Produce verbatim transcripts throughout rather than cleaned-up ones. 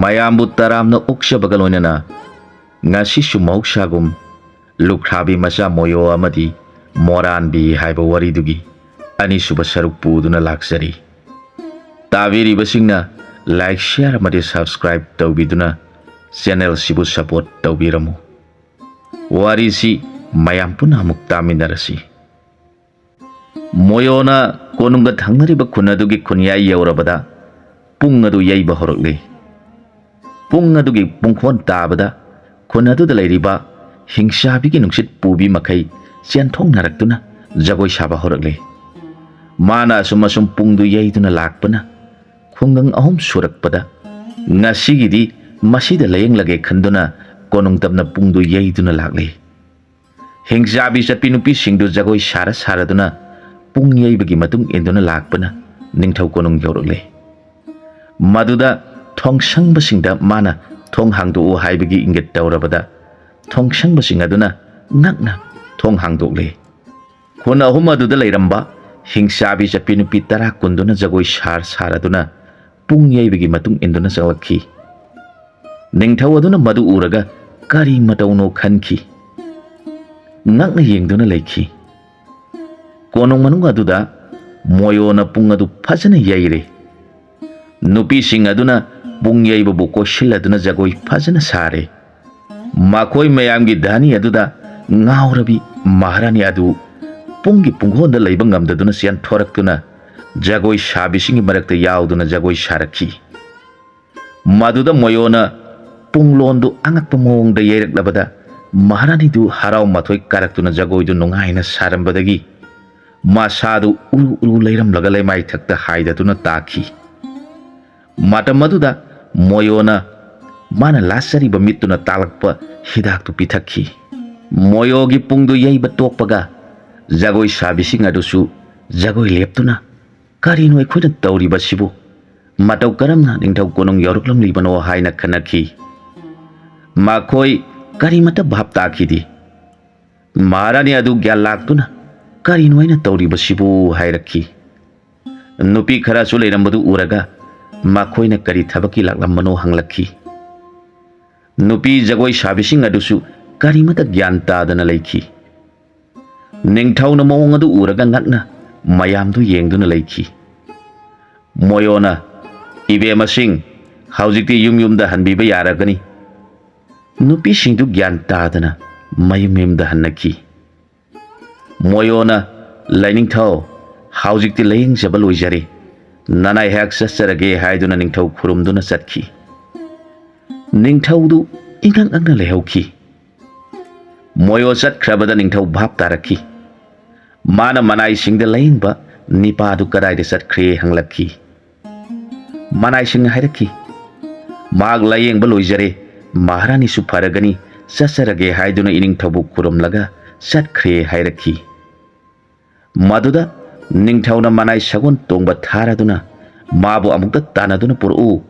ꯃꯌꯥꯝꯕꯨ ꯇꯔꯥꯝꯅ ꯑꯣꯛꯆꯕꯒ ꯂꯣꯏꯅꯅ ꯉꯁꯤꯁꯨ ꯃꯍꯧꯁꯥꯒꯨꯝ ꯂꯨꯈ꯭ꯔꯥꯕꯤ ꯃꯆꯥ ꯃꯣꯌꯣ ꯑꯃꯗꯤ ꯃꯣꯔꯥꯟꯕꯤ ꯍꯥꯏꯕ ꯋꯥꯔꯤꯗꯨꯒꯤ ꯑꯅꯤꯁꯨꯕ ꯁꯔꯨꯛ ꯄꯨꯗꯨꯅ ꯂꯥꯛꯆꯔꯤ꯫ ꯇꯥꯕꯤꯔꯤꯕꯁꯤꯡꯅ like, share ꯑꯃꯗꯤ subscribe ꯇꯧꯕꯤꯗꯨꯅ channel ꯁꯤꯕꯨ support ꯇꯧꯕꯤꯔꯝꯃꯨ꯫ ꯋꯥꯔꯤꯁꯤ ꯃꯌꯥꯝ ꯄꯨꯟꯅ ꯑꯃꯨꯛ ꯇꯥꯃꯤꯟꯅꯔꯁꯤ꯫ ꯃꯣꯌꯣꯅ ꯀꯣꯅꯨꯡꯒ ꯊꯪꯅꯔꯤꯕ ꯈꯨꯟ ꯑꯗꯨꯒꯤ ꯈꯨꯟꯌꯥꯏ ꯌꯧꯔꯕꯗ ꯄꯨꯡ ꯑꯗꯨ ꯌꯩꯕ ꯍꯧꯔꯛꯂꯤ꯫ ꯄꯨꯡ ꯑꯗꯨꯒꯤ ꯄꯨꯡꯈꯣꯟ ꯇꯥꯕꯗ ꯈꯨꯟ ꯑꯗꯨꯗ ꯂꯩꯔꯤꯕ ꯍꯤꯡꯆꯥꯕꯤꯒꯤ ꯅꯨꯡꯁꯤꯠ ꯄꯨꯕꯤ ꯃꯈꯩ ꯆꯦꯟꯊꯣꯛꯅꯔꯛꯇꯨꯅ ꯖꯒꯣꯏ ꯁꯥꯕ ꯍꯧꯔꯛꯂꯤ꯫ ꯃꯥꯅ ꯑꯁꯨꯝ ꯑꯁꯨꯝ ꯄꯨꯡꯗꯨ ꯌꯩꯗꯨꯅ ꯂꯥꯛꯄꯅ ꯈꯨꯡꯒꯪ ꯑꯍꯨꯝ ꯁꯨꯔꯛꯄꯗ ꯉꯁꯤꯒꯤꯗꯤ ꯃꯁꯤꯗ ꯂꯥꯌꯦꯡꯂꯒꯦ ꯈꯟꯗꯨꯅ ꯀꯣꯅꯨꯡ ꯇꯝꯅ ꯄꯨꯡꯗꯨ ꯌꯩꯗꯨꯅ ꯂꯥꯛꯂꯤ꯫ ꯍꯤꯡꯆꯥꯕꯤ ꯆꯠꯄꯤ ꯅꯨꯄꯤꯁꯤꯡꯗꯨ ꯖꯒꯣꯏ ꯁꯥꯔ ꯁꯥꯔꯗꯨꯅ ꯄꯨꯡ ꯌꯩꯕꯒꯤ ꯃꯇꯨꯡ ꯏꯟꯗꯨꯅ ꯂꯥꯛꯄꯅ ꯅꯤꯡꯊꯧ ꯀꯣꯅꯨꯡ ꯌꯧꯔꯛꯂꯦ꯫ ꯃꯗꯨꯗ ꯊꯣꯡꯁꯪꯕꯁꯤꯡꯗ ꯃꯥꯅ ꯊꯣꯡ ꯍꯥꯡꯗꯣꯛꯎ ꯍꯥꯏꯕꯒꯤ ꯏꯪꯒꯤꯠ ꯇꯧꯔꯕꯗ ꯊꯣꯡꯁꯪꯕꯁꯤꯡ ꯑꯗꯨꯅ ꯉꯛꯅ ꯊꯣꯡ ꯍꯥꯡꯗꯣꯛꯂꯦ꯫ ꯈꯨꯟ ꯑꯍꯨꯝ ꯑꯗꯨꯗ ꯂꯩꯔꯝꯕ ꯍꯤꯡꯆꯥꯕꯤ ꯆꯠꯄꯤ ꯅꯨꯄꯤ ꯇꯔꯥ ꯀꯨꯟꯗꯨꯅ ꯖꯒꯣꯏ ꯁꯥꯔ ꯁꯥꯔꯗꯨꯅ ꯄꯨꯡ ꯌꯩꯕꯒꯤ ꯃꯇꯨꯡ ꯏꯟꯗꯨꯅ ꯆꯪꯂꯛꯈꯤ꯫ ꯅꯤꯡꯊꯧ ꯑꯗꯨꯅ ꯃꯗꯨ ꯎꯔꯒ ꯀꯔꯤ ꯃꯇꯧꯅꯣ ꯈꯟꯈꯤ꯫ ꯉꯛꯅ ꯌꯦꯡꯗꯨꯅ ꯂꯩꯈꯤ꯫ ꯀꯣꯅꯨꯡ ꯃꯅꯨꯡ ꯑꯗꯨꯗ ꯃꯣꯌꯣꯅ ꯄꯨꯡ ꯑꯗꯨ ꯐꯖꯅ ꯌꯩꯔꯦ꯫ ꯅꯨꯄꯤꯁꯤꯡ ꯑꯗꯨꯅ ꯄꯨꯡ ꯌꯩꯕꯕꯨ ꯀꯣꯏꯁꯤꯜꯂꯗꯨꯅ ꯖꯒꯣꯏ ꯐꯖꯅ ꯁꯥꯔꯦ꯫ ꯃꯈꯣꯏ ꯃꯌꯥꯝꯒꯤ ꯙꯅꯤ ꯑꯗꯨꯗ ꯉꯥꯎꯔꯕꯤ ꯃꯍꯥꯔꯥꯅꯤ ꯑꯗꯨ ꯄꯨꯡꯒꯤ ꯄꯨꯡꯈꯣꯟꯗ ꯂꯩꯕ ꯉꯝꯗꯗꯨꯅ ꯆꯦꯟꯊꯣꯔꯛꯇꯨꯅ ꯖꯒꯣꯏ ꯁꯥꯕꯤꯁꯤꯡꯒꯤ ꯃꯔꯛꯇ ꯌꯥꯎꯗꯨꯅ ꯖꯒꯣꯏ ꯁꯥꯔꯛꯈꯤ꯫ ꯃꯗꯨꯗ ꯃꯣꯌꯣꯅ ꯄꯨꯡꯂꯣꯟꯗꯨ ꯑꯉꯛꯄ ꯃꯑꯣꯡꯗ ꯌꯩꯔꯛꯂꯕꯗ ꯃꯍꯥꯔꯥꯅꯤꯗꯨ ꯍꯔꯥꯎ ꯃꯊꯣꯏ ꯀꯥꯔꯛꯇꯨꯅ ꯖꯒꯣꯏꯗꯨ ꯅꯨꯡꯉꯥꯏꯅ ꯁꯥꯔꯝꯕꯗꯒꯤ ꯃꯁꯥꯗꯨ ꯎꯔꯨ ꯎꯔꯨ ꯂꯩꯔꯝꯂꯒ ꯂꯩꯃꯥꯏꯊꯛꯇ ꯍꯥꯏꯗꯗꯨꯅ ꯇꯥꯈꯤ꯫ ꯃꯇꯝ ꯑꯗꯨꯗ ꯃꯣꯌꯣꯅ ꯃꯥꯅ ꯂꯥꯠꯆꯔꯤꯕ ꯃꯤꯠꯇꯨꯅ ꯇꯥꯛꯂꯛꯄ ꯍꯤꯗꯥꯛꯇꯨ ꯄꯤꯊꯛꯈꯤ꯫ ꯃꯣꯌꯣꯒꯤ ꯄꯨꯡꯗꯨ ꯌꯩꯕ ꯇꯣꯛꯄꯒ ꯖꯒꯣꯏ ꯁꯥꯕꯤꯁꯤꯡ ꯑꯗꯨꯁꯨ ꯖꯒꯣꯏ ꯂꯦꯞꯇꯨꯅ "ꯀꯔꯤꯅꯣ ꯑꯩꯈꯣꯏꯅ ꯇꯧꯔꯤꯕꯁꯤꯕꯨ? ꯃꯇꯧ ꯀꯔꯝꯅ ꯅꯤꯡꯊꯧ ꯀꯣꯅꯨꯡ ꯌꯧꯔꯛꯂꯝꯂꯤꯕꯅꯣ?" ꯍꯥꯏꯅ ꯈꯟꯅꯈꯤ꯫ ꯃꯈꯣꯏ ꯀꯔꯤꯃꯠꯇ ꯚꯥꯞ ꯇꯥꯈꯤꯗꯦ꯫ ꯃꯍꯥꯔꯥꯅꯤ ꯑꯗꯨ ꯒ꯭ꯌꯥꯟ ꯂꯥꯛꯇꯨꯅ "ꯀꯔꯤꯅꯣ ꯑꯩꯅ ꯇꯧꯔꯤꯕꯁꯤꯕꯨ?" ꯍꯥꯏꯔꯛꯈꯤ꯫ ꯅꯨꯄꯤ ꯈꯔꯁꯨ ꯂꯩꯔꯝꯕꯗꯨ ꯎꯔꯒ ꯃꯈꯣꯏꯅ ꯀꯔꯤ ꯊꯕꯛꯀꯤ ꯂꯥꯛꯂꯝꯕꯅꯣ ꯍꯪꯂꯛꯈꯤ꯫ ꯅꯨꯄꯤ ꯖꯒꯣꯏ ꯁꯥꯕꯤꯁꯤꯡ ꯑꯗꯨꯁꯨ ꯀꯔꯤꯃꯠꯇ ꯒ꯭ꯌꯥꯟ ꯇꯥꯗꯅ ꯂꯩꯈꯤ꯫ ꯅꯤꯡꯊꯧꯅ ꯃꯑꯣꯡ ꯑꯗꯨ ꯎꯔꯒ ꯉꯛꯅ ꯃꯌꯥꯝꯗꯨ ꯌꯦꯡꯗꯨꯅ ꯂꯩꯈꯤ꯫ ꯃꯣꯌꯣꯅ, "ꯏꯕꯦꯝꯃꯁꯤꯡ, ꯍꯧꯖꯤꯛꯇꯤ ꯌꯨꯝ ꯌꯨꯝꯗ ꯍꯟꯕꯤꯕ ꯌꯥꯔꯒꯅꯤ꯫" ꯅꯨꯄꯤꯁꯤꯡꯗꯨ ꯒ꯭ꯌꯥꯟ ꯇꯥꯗꯅ ꯃꯌꯨꯝ ꯃꯌꯨꯝꯗ ꯍꯟꯅꯈꯤ꯫ ꯃꯣꯌꯣꯅ, "ꯂꯥꯏꯅꯤꯡꯊꯧ, ꯍꯧꯖꯤꯛꯇꯤ ꯂꯥꯌꯦꯡꯖꯕ ꯂꯣꯏꯖꯔꯦ, ꯅꯅꯥꯏ ꯑꯩꯍꯥꯛ ꯆꯠꯆꯔꯒꯦ" ꯍꯥꯏꯗꯨꯅ ꯅꯤꯡꯊꯧ ꯈꯨꯔꯨꯝꯗꯨꯅ ꯆꯠꯈꯤ꯫ ꯅꯤꯡꯊꯧꯗꯨ ꯏꯉꯛ ꯉꯛꯅ ꯂꯩꯍꯧꯈꯤ꯫ ꯃꯣꯌꯣ ꯆꯠꯈ꯭ꯔꯕꯗ ꯅꯤꯡꯊꯧ ꯚꯥꯞ ꯇꯥꯔꯛꯈꯤ꯫ ꯃꯥꯅ ꯃꯅꯥꯏꯁꯤꯡꯗ ꯂꯥꯌꯦꯡꯕ ꯅꯤꯄꯥꯗꯨ ꯀꯗꯥꯏꯗ ꯆꯠꯈ꯭ꯔꯦ ꯍꯪꯂꯛꯈꯤ꯫ ꯃꯅꯥꯏꯁꯤꯡꯅ ꯍꯥꯏꯔꯛꯈꯤ, "ꯃꯍꯥꯛ ꯂꯥꯌꯦꯡꯕ ꯂꯣꯏꯖꯔꯦ, ꯃꯍꯥꯔꯥꯅꯤꯁꯨ ꯐꯔꯒꯅꯤ, ꯆꯠꯆꯔꯒꯦ" ꯍꯥꯏꯗꯨꯅ ꯏꯅꯤꯡꯊꯧꯕꯨ ꯈꯨꯔꯨꯝꯂꯒ ꯆꯠꯈ꯭ꯔꯦ ꯍꯥꯏꯔꯛꯈꯤ꯫ ꯃꯗꯨꯗ ꯅꯤꯡꯊꯧꯅ ꯃꯅꯥꯏ ꯁꯒꯣꯜ ꯇꯣꯡꯕ ꯊꯥꯔꯗꯨꯅ ꯃꯥꯕꯨ ꯑꯃꯨꯛꯇ ꯇꯥꯟꯅꯗꯨꯅ ꯄꯨꯔꯛꯎ,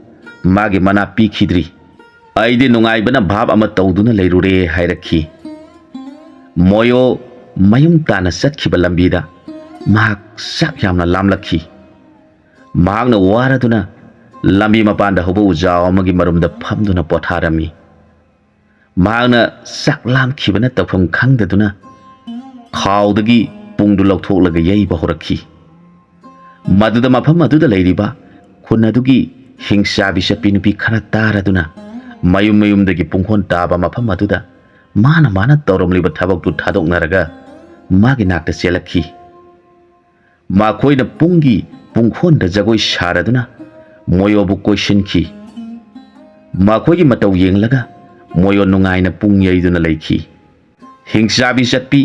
ꯃꯥꯒꯤ ꯃꯅꯥ ꯄꯤꯈꯤꯗ꯭ꯔꯤ, ꯑꯩꯗꯤ ꯅꯨꯡꯉꯥꯏꯕꯅ ꯚꯥꯞ ꯑꯃ ꯇꯧꯗꯨꯅ ꯂꯩꯔꯨꯔꯦ ꯍꯥꯏꯔꯛꯈꯤ꯫ ꯃꯣꯌꯣ ꯃꯌꯨꯝ ꯇꯥꯟꯅ ꯆꯠꯈꯤꯕ ꯂꯝꯕꯤꯗ ꯃꯍꯥꯛ ꯆꯥꯛ ꯌꯥꯝꯅ ꯂꯥꯝꯂꯛꯈꯤ꯫ ꯃꯍꯥꯛꯅ ꯋꯥꯔꯗꯨꯅ ꯂꯝꯕꯤ ꯃꯄꯥꯟꯗ ꯍꯧꯕ ꯎꯖꯥꯎ ꯑꯃꯒꯤ ꯃꯔꯨꯝꯗ ꯐꯝꯗꯨꯅ ꯄꯣꯊꯥꯔꯝꯃꯤ꯫ ꯃꯍꯥꯛꯅ ꯆꯥꯛ ꯂꯥꯝꯈꯤꯕꯅ ꯇꯧꯐꯝ ꯈꯪꯗꯗꯨꯅ ꯈꯥꯎꯗꯒꯤ ꯄꯨꯡꯗꯨ ꯂꯧꯊꯣꯛꯂꯒ ꯌꯩꯕ ꯍꯧꯔꯛꯈꯤ꯫ ꯃꯗꯨꯗ ꯃꯐꯝ ꯑꯗꯨꯗ ꯂꯩꯔꯤꯕ ꯈꯨꯟ ꯑꯗꯨꯒꯤ ꯍꯤꯡꯆꯥꯕꯤ ꯆꯠꯄꯤ ꯅꯨꯄꯤ ꯈꯔ ꯇꯥꯔꯗꯨꯅ ꯃꯌꯨꯝ ꯃꯌꯨꯝꯗꯒꯤ ꯄꯨꯡꯈꯣꯟ ꯇꯥꯕ ꯃꯐꯝ ꯑꯗꯨꯗ ꯃꯥꯅ ꯃꯥꯅ ꯇꯧꯔꯝꯂꯤꯕ ꯊꯕꯛꯇꯨ ꯊꯥꯗꯣꯛꯅꯔꯒ ꯃꯥꯒꯤ ꯅꯥꯛꯇ ꯆꯦꯜꯂꯛꯈꯤ꯫ ꯃꯈꯣꯏꯅ ꯄꯨꯡꯒꯤ ꯄꯨꯡꯈꯣꯟꯗ ꯖꯒꯣꯏ ꯁꯥꯔꯗꯨꯅ ꯃꯣꯌꯣꯕꯨ ꯀꯣꯏꯁꯤꯟꯈꯤ꯫ ꯃꯈꯣꯏꯒꯤ ꯃꯇꯧ ꯌꯦꯡꯂꯒ ꯃꯣꯌꯣ ꯅꯨꯡꯉꯥꯏꯅ ꯄꯨꯡ ꯌꯩꯗꯨꯅ ꯂꯩꯈꯤ꯫ ꯍꯤꯡꯆꯥꯕꯤ ꯆꯠꯄꯤ,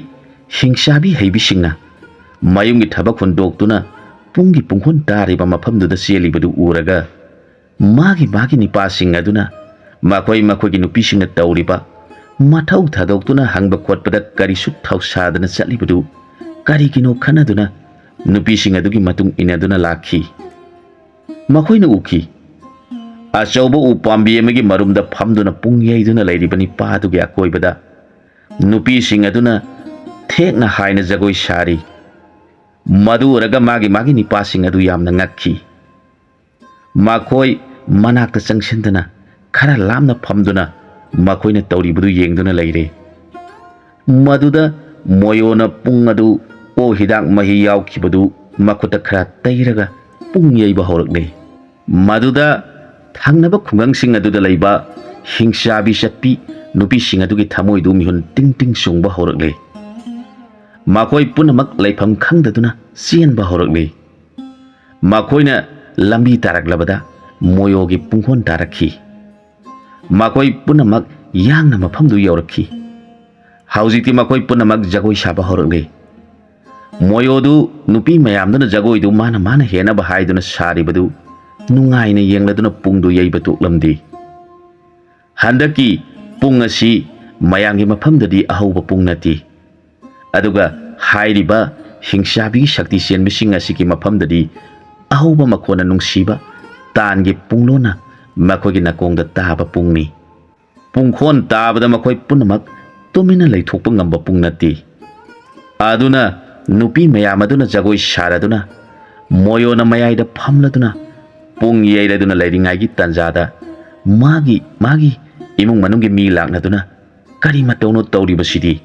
ꯍꯤꯡꯆꯥꯕꯤ ꯍꯩꯕꯤꯁꯤꯡꯅ ꯃꯌꯨꯝꯒꯤ ꯊꯕꯛ ꯍꯨꯟꯗꯣꯛꯇꯨꯅ ꯄꯨꯡꯒꯤ ꯄꯨꯡꯈꯣꯟ ꯇꯥꯔꯤꯕ ꯃꯐꯝꯗꯨꯗ ꯆꯦꯜꯂꯤꯕꯗꯨ ꯎꯔꯒ ꯃꯥꯒꯤ ꯃꯥꯒꯤ ꯅꯤꯄꯥꯁꯤꯡ ꯑꯗꯨꯅ ꯃꯈꯣꯏ ꯃꯈꯣꯏꯒꯤ ꯅꯨꯄꯤꯁꯤꯡꯅ ꯇꯧꯔꯤꯕ ꯃꯊꯧ ꯊꯥꯗꯣꯛꯇꯨꯅ ꯍꯪꯕ ꯈꯣꯠꯄꯗ ꯀꯔꯤꯁꯨ ꯊꯧꯁꯥꯗꯅ ꯆꯠꯂꯤꯕꯗꯨ ꯀꯔꯤꯒꯤꯅꯣ ꯈꯟꯅꯗꯨꯅ ꯅꯨꯄꯤꯁꯤꯡ ꯑꯗꯨꯒꯤ ꯃꯇꯨꯡ ꯏꯟꯅꯗꯨꯅ ꯂꯥꯛꯈꯤ꯫ ꯃꯈꯣꯏꯅ ꯎꯈꯤ, ꯑꯆꯧꯕ ꯎ ꯄꯥꯝꯕꯤ ꯑꯃꯒꯤ ꯃꯔꯨꯝꯗ ꯐꯝꯗꯨꯅ ꯄꯨꯡ ꯌꯩꯗꯨꯅ ꯂꯩꯔꯤꯕ ꯅꯤꯄꯥ ꯑꯗꯨꯒꯤ ꯑꯀꯣꯏꯕꯗ ꯅꯨꯄꯤꯁꯤꯡ ꯑꯗꯨꯅ ꯊꯦꯛꯅ ꯍꯥꯏꯅ ꯖꯒꯣꯏ ꯁꯥꯔꯤ꯫ ꯃꯗꯨ ꯎꯔꯒ ꯃꯥꯒꯤ ꯃꯥꯒꯤ ꯅꯤꯄꯥꯁꯤꯡ ꯑꯗꯨ ꯌꯥꯝꯅ ꯉꯛꯈꯤ꯫ ꯃꯈꯣꯏ ꯃꯅꯥꯛꯇ ꯆꯪꯁꯤꯟꯗꯅ ꯈꯔ ꯂꯥꯞꯅ ꯐꯝꯗꯨꯅ ꯃꯈꯣꯏꯅ ꯇꯧꯔꯤꯕꯗꯨ ꯌꯦꯡꯗꯨꯅ ꯂꯩꯔꯦ꯫ ꯃꯗꯨꯗ ꯃꯣꯌꯣꯅ ꯄꯨꯡ ꯑꯗꯨ ꯑꯣꯛ ꯍꯤꯗꯥꯛ ꯃꯍꯤ ꯌꯥꯎꯈꯤꯕꯗꯨ ꯃꯈꯨꯠꯇ ꯈꯔ ꯇꯩꯔꯒ ꯄꯨꯡ ꯌꯩꯕ ꯍꯧꯔꯛꯂꯦ꯫ ꯃꯗꯨꯗ ꯊꯪꯅꯕ ꯈꯨꯡꯒꯪꯁꯤꯡ ꯑꯗꯨꯗ ꯂꯩꯕ ꯍꯤꯡꯆꯥꯕꯤ ꯆꯠꯄꯤ ꯅꯨꯄꯤꯁꯤꯡ ꯑꯗꯨꯒꯤ ꯊꯃꯣꯏꯗꯨ ꯃꯤꯍꯨꯟ ꯇꯤꯡ ꯇꯤꯡ ꯆꯣꯡꯕ ꯍꯧꯔꯛꯂꯦ꯫ ꯃꯈꯣꯏ ꯄꯨꯝꯅꯃꯛ ꯂꯩꯐꯝ ꯈꯪꯗꯗꯨꯅ ꯆꯦꯟꯕ ꯍꯧꯔꯛꯂꯦ꯫ ꯃꯈꯣꯏꯅ ꯂꯝꯕꯤ ꯇꯥꯔꯛꯂꯕꯗ ꯃꯣꯌꯣꯒꯤ ꯄꯨꯡꯈꯣꯟ ꯇꯥꯔꯛꯈꯤ꯫ ꯃꯈꯣꯏ ꯄꯨꯝꯅꯃꯛ ꯌꯥꯡꯅ ꯃꯐꯝꯗꯨ ꯌꯧꯔꯛꯈꯤ꯫ ꯍꯧꯖꯤꯛꯇꯤ ꯃꯈꯣꯏ ꯄꯨꯝꯅꯃꯛ ꯖꯒꯣꯏ ꯁꯥꯕ ꯍꯧꯔꯛꯂꯦ꯫ ꯃꯣꯌꯣꯗꯨ ꯅꯨꯄꯤ ꯃꯌꯥꯝꯗꯨꯅ ꯖꯒꯣꯏꯗꯨ ꯃꯥꯅ ꯃꯥꯅ ꯍꯦꯟꯅꯕ ꯍꯥꯏꯗꯨꯅ ꯁꯥꯔꯤꯕꯗꯨ ꯅꯨꯡꯉꯥꯏꯅ ꯌꯦꯡꯂꯗꯨꯅ ꯄꯨꯡꯗꯨ ꯌꯩꯕ ꯇꯣꯛꯂꯝꯗꯦ꯫ ꯍꯟꯗꯛꯀꯤ ꯄꯨꯡ ꯑꯁꯤ ꯃꯌꯥꯝꯒꯤ ꯃꯐꯝꯗꯗꯤ ꯑꯍꯧꯕ ꯄꯨꯡ ꯅꯠꯇꯦ꯫ ꯑꯗꯨꯒ ꯍꯥꯏꯔꯤꯕ ꯍꯤꯡꯆꯥꯕꯤꯒꯤ ꯁꯛꯇꯤ ꯆꯦꯟꯕꯁꯤꯡ ꯑꯁꯤꯒꯤ ꯃꯐꯝꯗꯗꯤ ꯑꯍꯧꯕ ꯃꯈꯣꯟꯅ ꯅꯨꯡꯁꯤꯕ ꯇꯥꯟꯒꯤ ꯄꯨꯡꯂꯣꯟꯅ ꯃꯈꯣꯏꯒꯤ ꯅꯥꯀꯣꯡꯗ ꯇꯥꯕ ꯄꯨꯡꯅꯤ꯫ ꯄꯨꯡꯈꯣꯟ ꯇꯥꯕꯗ ꯃꯈꯣꯏ ꯄꯨꯝꯅꯃꯛ ꯇꯨꯃꯤꯟꯅ ꯂꯩꯊꯣꯛꯄ ꯉꯝꯕ ꯄꯨꯡ ꯅꯠꯇꯦ꯫ ꯑꯗꯨꯅ ꯅꯨꯄꯤ ꯃꯌꯥꯝ ꯑꯗꯨꯅ ꯖꯒꯣꯏ ꯁꯥꯔꯗꯨꯅ ꯃꯣꯌꯣꯅ ꯃꯌꯥꯏꯗ ꯐꯝꯂꯗꯨꯅ ꯄꯨꯡ ꯌꯩꯔꯗꯨꯅ ꯂꯩꯔꯤꯉꯩꯒꯤ ꯇꯥꯟꯖꯥꯗ ꯃꯥꯒꯤ ꯃꯥꯒꯤ ꯏꯃꯨꯡ ꯃꯅꯨꯡꯒꯤ ꯃꯤ ꯂꯥꯛꯅꯗꯨꯅ "ꯀꯔꯤ ꯃꯇꯧꯅꯣ ꯇꯧꯔꯤꯕꯁꯤꯗꯤ?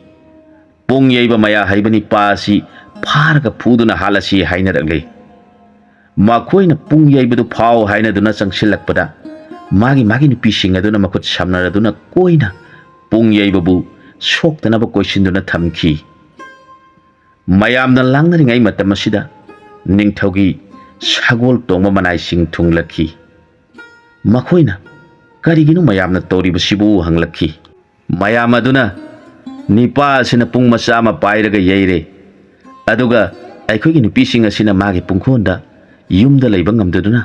ꯄꯨꯡ ꯌꯩꯕ ꯃꯌꯥ ꯍꯩꯕ ꯅꯤꯄꯥ ꯑꯁꯤ ꯐꯥꯔꯒ ꯐꯨꯗꯨꯅ ꯍꯥꯠꯂꯁꯤ" ꯍꯥꯏꯅꯔꯛꯂꯦ꯫ ꯃꯈꯣꯏꯅ ꯄꯨꯡ ꯌꯩꯕꯗꯨ ꯐꯥꯎ ꯍꯥꯏꯅꯗꯨꯅ ꯆꯪꯁꯤꯜꯂꯛꯄꯗ ꯃꯥꯒꯤ ꯃꯥꯒꯤ ꯅꯨꯄꯤꯁꯤꯡ ꯑꯗꯨꯅ ꯃꯈꯨꯠ ꯁꯝꯅꯔꯗꯨꯅ ꯀꯣꯏꯅ ꯄꯨꯡ ꯌꯩꯕꯕꯨ ꯁꯣꯛꯇꯅꯕ ꯀꯣꯏꯁꯤꯟꯗꯨꯅ ꯊꯝꯈꯤ꯫ ꯃꯌꯥꯝꯅ ꯂꯥꯡꯅꯔꯤꯉꯩ ꯃꯇꯝ ꯑꯁꯤꯗ ꯅꯤꯡꯊꯧꯒꯤ ꯁꯒꯣꯜ ꯇꯣꯡꯕ ꯃꯅꯥꯏꯁꯤꯡ ꯊꯨꯡꯂꯛꯈꯤ꯫ ꯃꯈꯣꯏꯅ "ꯀꯔꯤꯒꯤꯅꯣ ꯃꯌꯥꯝꯅ ꯇꯧꯔꯤꯕꯁꯤꯕꯨ?" ꯍꯪꯂꯛꯈꯤ꯫ ꯃꯌꯥꯝ ꯑꯗꯨꯅ "ꯅꯤꯄꯥ ꯑꯁꯤꯅ ꯄꯨꯡ ꯃꯆꯥ ꯑꯃ ꯄꯥꯏꯔꯒ ꯌꯩꯔꯦ, ꯑꯗꯨꯒ ꯑꯩꯈꯣꯏꯒꯤ ꯅꯨꯄꯤꯁꯤꯡ ꯑꯁꯤꯅ ꯃꯥꯒꯤ ꯄꯨꯡꯈꯣꯟꯗ ꯌꯨꯝꯗ ꯂꯩꯕ ꯉꯝꯗꯗꯨꯅ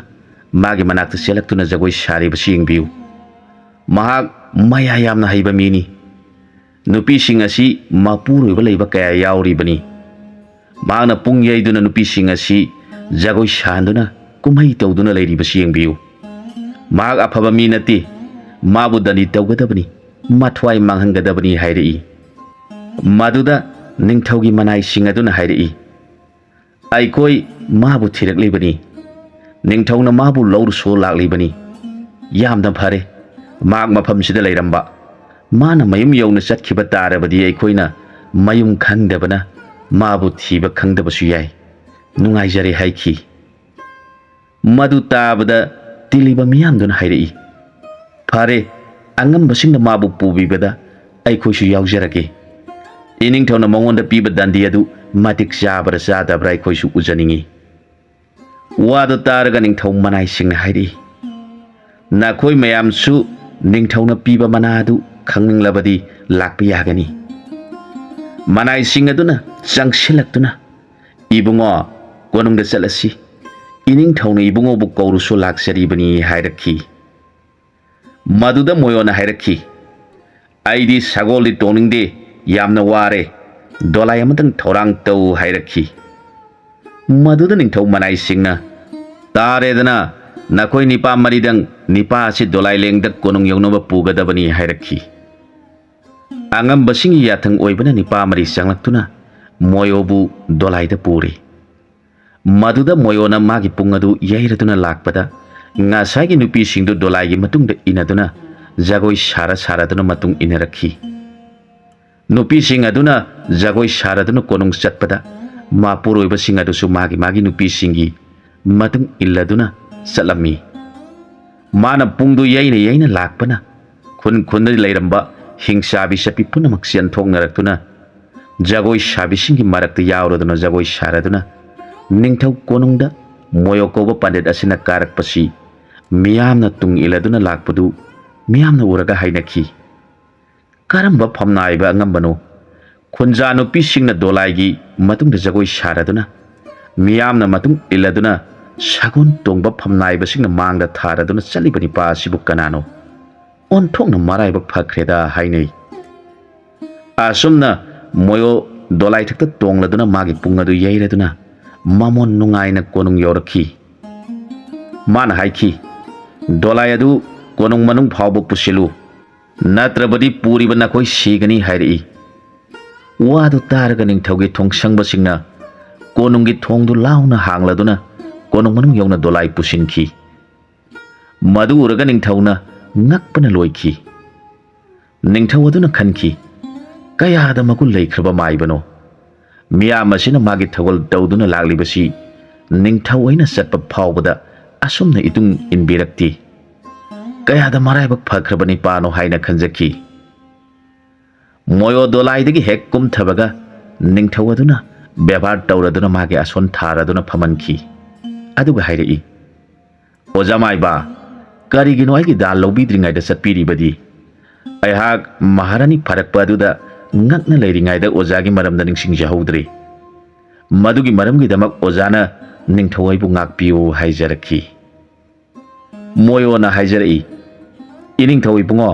ꯃꯥꯒꯤ ꯃꯅꯥꯛꯇ ꯆꯦꯜꯂꯛꯇꯨꯅ ꯖꯒꯣꯏ ꯁꯥꯔꯤꯕꯁꯤ ꯌꯦꯡꯕꯤꯌꯨ꯫ ꯃꯍꯥꯛ ꯃꯌꯥ ꯌꯥꯝꯅ ꯍꯩꯕ ꯃꯤꯅꯤ꯫ ꯅꯨꯄꯤꯁꯤꯡ ꯑꯁꯤ ꯃꯄꯨꯔꯣꯏꯕ ꯂꯩꯕ ꯀꯌꯥ ꯌꯥꯎꯔꯤꯕꯅꯤ꯫ ꯃꯍꯥꯛꯅ ꯄꯨꯡ ꯌꯩꯗꯨꯅ ꯅꯨꯄꯤꯁꯤꯡ ꯑꯁꯤ ꯖꯒꯣꯏ ꯁꯥꯍꯟꯗꯨꯅ ꯀꯨꯝꯍꯩ ꯇꯧꯗꯨꯅ ꯂꯩꯔꯤꯕꯁꯤ ꯌꯦꯡꯕꯤꯌꯨ꯫ ꯃꯍꯥꯛ ꯑꯐꯕ ꯃꯤ ꯅꯠꯇꯦ꯫ ꯃꯥꯕꯨ ꯗꯟꯗꯤ ꯇꯧꯒꯗꯕꯅꯤ꯫ ꯃꯊ꯭ꯋꯥꯏ ꯃꯥꯡꯍꯟꯒꯗꯕꯅꯤ" ꯍꯥꯏꯔꯛꯏ꯫ ꯃꯗꯨꯗ ꯅꯤꯡꯊꯧꯒꯤ ꯃꯅꯥꯏꯁꯤꯡ ꯑꯗꯨꯅ ꯍꯥꯏꯔꯛꯏ, "ꯑꯩꯈꯣꯏ ꯃꯥꯕꯨ ꯊꯤꯔꯛꯂꯤꯕꯅꯤ꯫ ꯅꯤꯡꯊꯧꯅ ꯃꯥꯕꯨ ꯂꯧꯔꯨꯁꯨ ꯂꯥꯛꯂꯤꯕꯅꯤ꯫ ꯌꯥꯝꯅ ꯐꯔꯦ꯫ ꯃꯍꯥꯛ ꯃꯐꯝꯁꯤꯗ ꯂꯩꯔꯝꯕ꯫ ꯃꯥꯅ ꯃꯌꯨꯝ ꯌꯧꯅ ꯆꯠꯈꯤꯕ ꯇꯥꯔꯕꯗꯤ ꯑꯩꯈꯣꯏꯅ ꯃꯌꯨꯝ ꯈꯪꯗꯕꯅ ꯃꯥꯕꯨ ꯊꯤꯕ ꯈꯪꯗꯕꯁꯨ ꯌꯥꯏ꯫ ꯅꯨꯡꯉꯥꯏꯖꯔꯦ ꯍꯥꯏꯈꯤ꯫ ꯃꯗꯨ ꯇꯥꯕꯗ ꯇꯤꯜꯂꯤꯕ ꯃꯤꯌꯥꯝꯗꯨꯅ ꯍꯥꯏꯔꯛꯏ, "ꯐꯔꯦ, ꯑꯉꯝꯕꯁꯤꯡꯅ ꯃꯥꯕꯨ ꯄꯨꯕꯤꯕꯗ ꯑꯩꯈꯣꯏꯁꯨ ꯌꯥꯎꯖꯔꯒꯦ꯫ ꯏꯅꯤꯡꯊꯧꯅ ꯃꯉꯣꯟꯗ ꯄꯤꯕ ꯗꯟꯗꯤ ꯑꯗꯨ ꯃꯇꯤꯛ ꯆꯥꯕ꯭ꯔꯥ ꯆꯥꯗꯕ꯭ꯔꯥ ꯑꯩꯈꯣꯏꯁꯨ ꯎꯖꯅꯤꯡꯏ꯫" ꯋꯥꯗꯨ ꯇꯥꯔꯒ ꯅꯤꯡꯊꯧ ꯃꯅꯥꯏꯁꯤꯡꯅ ꯍꯥꯏꯔꯛꯏ, "ꯅꯈꯣꯏ ꯃꯌꯥꯝꯁꯨ ꯅꯤꯡꯊꯧꯅ ꯄꯤꯕ ꯃꯅꯥ ꯑꯗꯨ ꯈꯪꯅꯤꯡꯂꯕꯗꯤ ꯂꯥꯛꯄ ꯌꯥꯒꯅꯤ꯫" ꯃꯅꯥꯏꯁꯤꯡ ꯑꯗꯨꯅ ꯆꯪꯁꯤꯜꯂꯛꯇꯨꯅ, "ꯏꯕꯨꯡꯉꯣ, ꯀꯣꯅꯨꯡꯗ ꯆꯠꯂꯁꯤ꯫ ꯏꯅꯤꯡꯊꯧꯅ ꯏꯕꯨꯡꯉꯣꯕꯨ ꯀꯧꯔꯨꯁꯨ ꯂꯥꯛꯆꯔꯤꯕꯅꯤ" ꯍꯥꯏꯔꯛꯈꯤ꯫ ꯃꯗꯨꯗ ꯃꯣꯌꯣꯅ ꯍꯥꯏꯔꯛꯈꯤ, "ꯑꯩꯗꯤ ꯁꯒꯣꯜꯗꯤ ꯇꯣꯡꯅꯤꯡꯗꯦ, ꯌꯥꯝꯅ ꯋꯥꯔꯦ, ꯗꯣꯂꯥꯏ ꯑꯃꯇꯪ ꯊꯧꯔꯥꯡ ꯇꯧ" ꯍꯥꯏꯔꯛꯈꯤ꯫ ꯃꯗꯨꯗ ꯅꯤꯡꯊꯧ ꯃꯅꯥꯏꯁꯤꯡꯅ, "ꯇꯥꯔꯦꯗꯅ, ꯅꯈꯣꯏ ꯅꯤꯄꯥ ꯃꯔꯤꯗꯪ ꯅꯤꯄꯥ ꯑꯁꯤ ꯗꯣꯂꯥꯏ ꯂꯦꯡꯗ ꯀꯣꯅꯨꯡ ꯌꯧꯅꯕ ꯄꯨꯒꯗꯕꯅꯤ" ꯍꯥꯏꯔꯛꯈꯤ꯫ ꯑꯉꯝꯕꯁꯤꯡꯒꯤ ꯌꯥꯊꯪ ꯑꯣꯏꯕꯅ ꯅꯤꯄꯥ ꯃꯔꯤ ꯆꯪꯂꯛꯇꯨꯅ ꯃꯣꯌꯣꯕꯨ ꯗꯣꯂꯥꯏꯗ ꯄꯨꯔꯦ꯫ ꯃꯗꯨꯗ ꯃꯣꯌꯣꯅ ꯃꯥꯒꯤ ꯄꯨꯡ ꯑꯗꯨ ꯌꯩꯔꯗꯨꯅ ꯂꯥꯛꯄꯗ, ꯉꯁꯥꯏꯒꯤ ꯅꯨꯄꯤꯁꯤꯡꯗꯨ ꯗꯣꯂꯥꯏꯒꯤ ꯃꯇꯨꯡꯗ ꯏꯟꯅꯗꯨꯅ ꯖꯒꯣꯏ ꯁꯥꯔ ꯁꯥꯔꯗꯨꯅ ꯃꯇꯨꯡ ꯏꯟꯅꯔꯛꯈꯤ꯫ ꯅꯨꯄꯤꯁꯤꯡ ꯑꯗꯨꯅ ꯖꯒꯣꯏ ꯁꯥꯔꯗꯨꯅ ꯀꯣꯅꯨꯡ ꯆꯠꯄꯗ, ꯃꯄꯨꯔꯣꯏꯕꯁꯤꯡ ꯑꯗꯨꯁꯨ ꯃꯥꯒꯤ ꯃꯥꯒꯤ ꯅꯨꯄꯤꯁꯤꯡꯒꯤ ꯃꯇꯨꯡ ꯏꯜꯂꯗꯨꯅ ꯆꯠꯂꯝꯃꯤ꯫ ꯃꯥꯅ ꯄꯨꯡꯗꯨ ꯌꯩꯅ ꯌꯩꯅ ꯂꯥꯛꯄꯅ, ꯈꯨꯟ ꯈꯨꯟꯗ ꯂꯩꯔꯝꯕ ꯍꯤꯡꯆꯥꯕꯤ ꯆꯠꯄꯤ ꯄꯨꯝꯅꯃꯛ ꯆꯦꯟꯊꯣꯛꯅꯔꯛꯇꯨꯅ, ꯖꯒꯣꯏ ꯁꯥꯕꯤꯁꯤꯡꯒꯤ ꯃꯔꯛꯇ ꯌꯥꯎꯔꯗꯨꯅ ꯖꯒꯣꯏ ꯁꯥꯔꯗꯨꯅ, ꯅꯤꯡꯊꯧ ꯀꯣꯅꯨꯡꯗ ꯃꯣꯌꯣ ꯀꯧꯕ ꯄꯟꯗꯤꯠ ꯑꯁꯤꯅ ꯀꯥꯔꯛꯄꯁꯤ ꯃꯤꯌꯥꯝꯅ ꯇꯨꯡ ꯏꯜꯂꯗꯨꯅ ꯂꯥꯛꯄꯗꯨ ꯃꯤꯌꯥꯝꯅ ꯎꯔꯒ ꯍꯥꯏꯅꯈꯤ, "ꯀꯔꯝꯕ ꯐꯝꯅꯥꯏꯕ ꯑꯉꯝꯕꯅꯣ? ꯈꯨꯟꯖꯥ ꯅꯨꯄꯤꯁꯤꯡꯅ ꯗꯣꯂꯥꯏꯒꯤ ꯃꯇꯨꯡꯗ ꯖꯒꯣꯏ ꯁꯥꯔꯗꯨꯅ, ꯃꯤꯌꯥꯝꯅ ꯃꯇꯨꯡ ꯏꯜꯂꯗꯨꯅ, ꯁꯒꯣꯜ ꯇꯣꯡꯕ ꯐꯝꯅꯥꯏꯕꯁꯤꯡꯅ ꯃꯥꯡꯗ ꯊꯥꯔꯗꯨꯅ ꯆꯠꯂꯤꯕ ꯅꯤꯄꯥ ꯑꯁꯤꯕꯨ ꯀꯅꯥꯅꯣ? ꯑꯣꯟꯊꯣꯛꯅ ꯃꯔꯥꯏꯕꯛ ꯐꯈ꯭ꯔꯦꯗ" ꯍꯥꯏꯅꯩ꯫ ꯑꯁꯨꯝꯅ ꯃꯣꯌꯣ ꯗꯣꯂꯥꯏꯊꯛꯇ ꯇꯣꯡꯂꯗꯨꯅ ꯃꯥꯒꯤ ꯄꯨꯡ ꯑꯗꯨ ꯌꯩꯔꯗꯨꯅ ꯃꯃꯣꯟ ꯅꯨꯡꯉꯥꯏꯅ ꯀꯣꯅꯨꯡ ꯌꯧꯔꯛꯈꯤ꯫ ꯃꯥꯅ ꯍꯥꯏꯈꯤ, "ꯗꯣꯂꯥꯏ ꯑꯗꯨ ꯀꯣꯅꯨꯡ ꯃꯅꯨꯡ ꯐꯥꯎꯕ ꯄꯨꯁꯤꯜꯂꯨ, ꯅꯠꯇ꯭ꯔꯕꯗꯤ ꯄꯨꯔꯤꯕ ꯅꯈꯣꯏ ꯁꯤꯒꯅꯤ" ꯍꯥꯏꯔꯛꯏ꯫ ꯋꯥꯗꯨ ꯇꯥꯔꯒ ꯅꯤꯡꯊꯧꯒꯤ ꯊꯣꯡꯁꯪꯕꯁꯤꯡꯅ ꯀꯣꯅꯨꯡꯒꯤ ꯊꯣꯡꯗꯨ ꯂꯥꯎꯅ ꯍꯥꯡꯂꯗꯨꯅ ꯀꯣꯅꯨꯡ ꯃꯅꯨꯡ ꯌꯧꯅ ꯗꯣꯂꯥꯏ ꯄꯨꯁꯤꯟꯈꯤ꯫ ꯃꯗꯨ ꯎꯔꯒ ꯅꯤꯡꯊꯧꯅ ꯉꯛꯄꯅ ꯂꯣꯏꯈꯤ꯫ ꯅꯤꯡꯊꯧ ꯑꯗꯨꯅ ꯈꯟꯈꯤ, "ꯀꯌꯥꯗ ꯃꯒꯨꯟ ꯂꯩꯈ꯭ꯔꯕ ꯃꯥꯏꯕꯅꯣ! ꯃꯤꯌꯥꯝ ꯑꯁꯤꯅ ꯃꯥꯒꯤ ꯊꯧꯒꯜ ꯇꯧꯗꯨꯅ ꯂꯥꯛꯂꯤꯕꯁꯤ ꯅꯤꯡꯊꯧ ꯑꯩꯅ ꯆꯠꯄ ꯐꯥꯎꯕꯗ ꯑꯁꯨꯝꯅ ꯏꯇꯨꯡ ꯏꯟꯕꯤꯔꯛꯇꯦ꯫ ꯀꯌꯥꯗ ꯃꯔꯥꯏꯕꯛ ꯐꯈ꯭ꯔꯕ ꯅꯤꯄꯥꯅꯣ" ꯍꯥꯏꯅ ꯈꯟꯖꯈꯤ꯫ ꯃꯣꯌꯣ ꯗꯣꯂꯥꯏꯗꯒꯤ ꯍꯦꯛ ꯀꯨꯝꯊꯕꯒ ꯅꯤꯡꯊꯧ ꯑꯗꯨꯅ ꯕꯦꯕꯥꯔ ꯇꯧꯔꯗꯨꯅ ꯃꯥꯒꯤ ꯑꯁꯣꯟ ꯊꯥꯔꯗꯨꯅ ꯐꯝꯍꯟꯈꯤ꯫ ꯑꯗꯨꯒ ꯍꯥꯏꯔꯛꯏ, "ꯑꯣꯖꯥ ꯃꯥꯏꯕ, ꯀꯔꯤꯒꯤꯅꯣ ꯑꯩꯒꯤ ꯗꯥꯜ ꯂꯧꯕꯤꯗ꯭ꯔꯤꯉꯩꯗ ꯆꯠꯄꯤꯔꯤꯕꯗꯤ? ꯑꯩꯍꯥꯛ ꯃꯍꯥꯔꯥꯅꯤ ꯐꯥꯔꯛꯄ ꯑꯗꯨꯗ ꯉꯛꯅ ꯂꯩꯔꯤꯉꯩꯗ ꯑꯣꯖꯥꯒꯤ ꯃꯔꯝꯗ ꯅꯤꯡꯁꯤꯡꯖꯍꯧꯗ꯭ꯔꯦ꯫ ꯃꯗꯨꯒꯤ ꯃꯔꯝꯒꯤꯗꯃꯛ ꯑꯣꯖꯥꯅ ꯅꯤꯡꯊꯧ ꯑꯩꯕꯨ ꯉꯥꯛꯄꯤꯌꯨ" ꯍꯥꯏꯖꯔꯛꯈꯤ꯫ ꯃꯣꯌꯣꯅ ꯍꯥꯏꯖꯔꯛꯏ, "ꯏꯅꯤꯡꯊꯧ ꯏꯕꯨꯡꯉꯣ,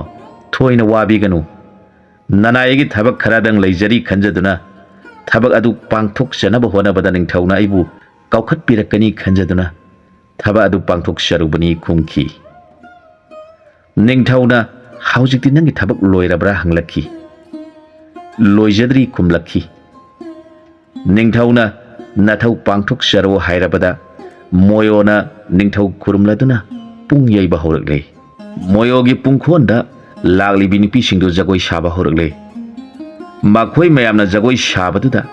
ꯊꯣꯏꯅ ꯋꯥꯕꯤꯒꯅꯨ꯫ ꯅꯅꯥꯏꯒꯤ ꯊꯕꯛ ꯈꯔꯗꯪ ꯂꯩꯖꯔꯤ ꯈꯟꯖꯗꯨꯅ ꯊꯕꯛ ꯑꯗꯨ ꯄꯥꯡꯊꯣꯛꯆꯅꯕ ꯍꯣꯠꯅꯕꯗ ꯅꯤꯡꯊꯧꯅ ꯑꯩꯕꯨ ꯀꯥꯎꯈꯠꯄꯤꯔꯛꯀꯅꯤ ꯈꯟꯖꯗꯨꯅ ꯊꯕꯛ ꯑꯗꯨ ꯄꯥꯡꯊꯣꯛꯆꯔꯨꯕꯅꯤ" ꯈꯨꯝꯈꯤ꯫ ꯅꯤꯡꯊꯧꯅ, "ꯍꯧꯖꯤꯛꯇꯤ ꯅꯪꯒꯤ ꯊꯕꯛ ꯂꯣꯏꯔꯕ꯭ꯔꯥ?" ꯍꯪꯂꯛꯈꯤ꯫ "ꯂꯣꯏꯖꯗ꯭ꯔꯤ" ꯈꯨꯝꯂꯛꯈꯤ꯫ ꯅꯤꯡꯊꯧꯅ ꯅꯊꯧ ꯄꯥꯡꯊꯣꯛꯆꯔꯣ ꯍꯥꯏꯔꯕꯗ ꯃꯣꯌꯣꯅ ꯅꯤꯡꯊꯧ ꯈꯨꯔꯨꯝꯂꯗꯨꯅ ꯄꯨꯡ ꯌꯩꯕ ꯍꯧꯔꯛꯂꯦ꯫ ꯃꯣꯌꯣꯒꯤ ꯄꯨꯡꯈꯣꯟꯗ ꯂꯥꯛꯂꯤꯕꯤ ꯅꯨꯄꯤꯁꯤꯡꯗꯨ ꯖꯒꯣꯏ ꯁꯥꯕ ꯍꯧꯔꯛꯂꯦ꯫ ꯃꯈꯣꯏ ꯃꯌꯥꯝꯅ ꯖꯒꯣꯏ ꯁꯥꯕꯗꯨꯗ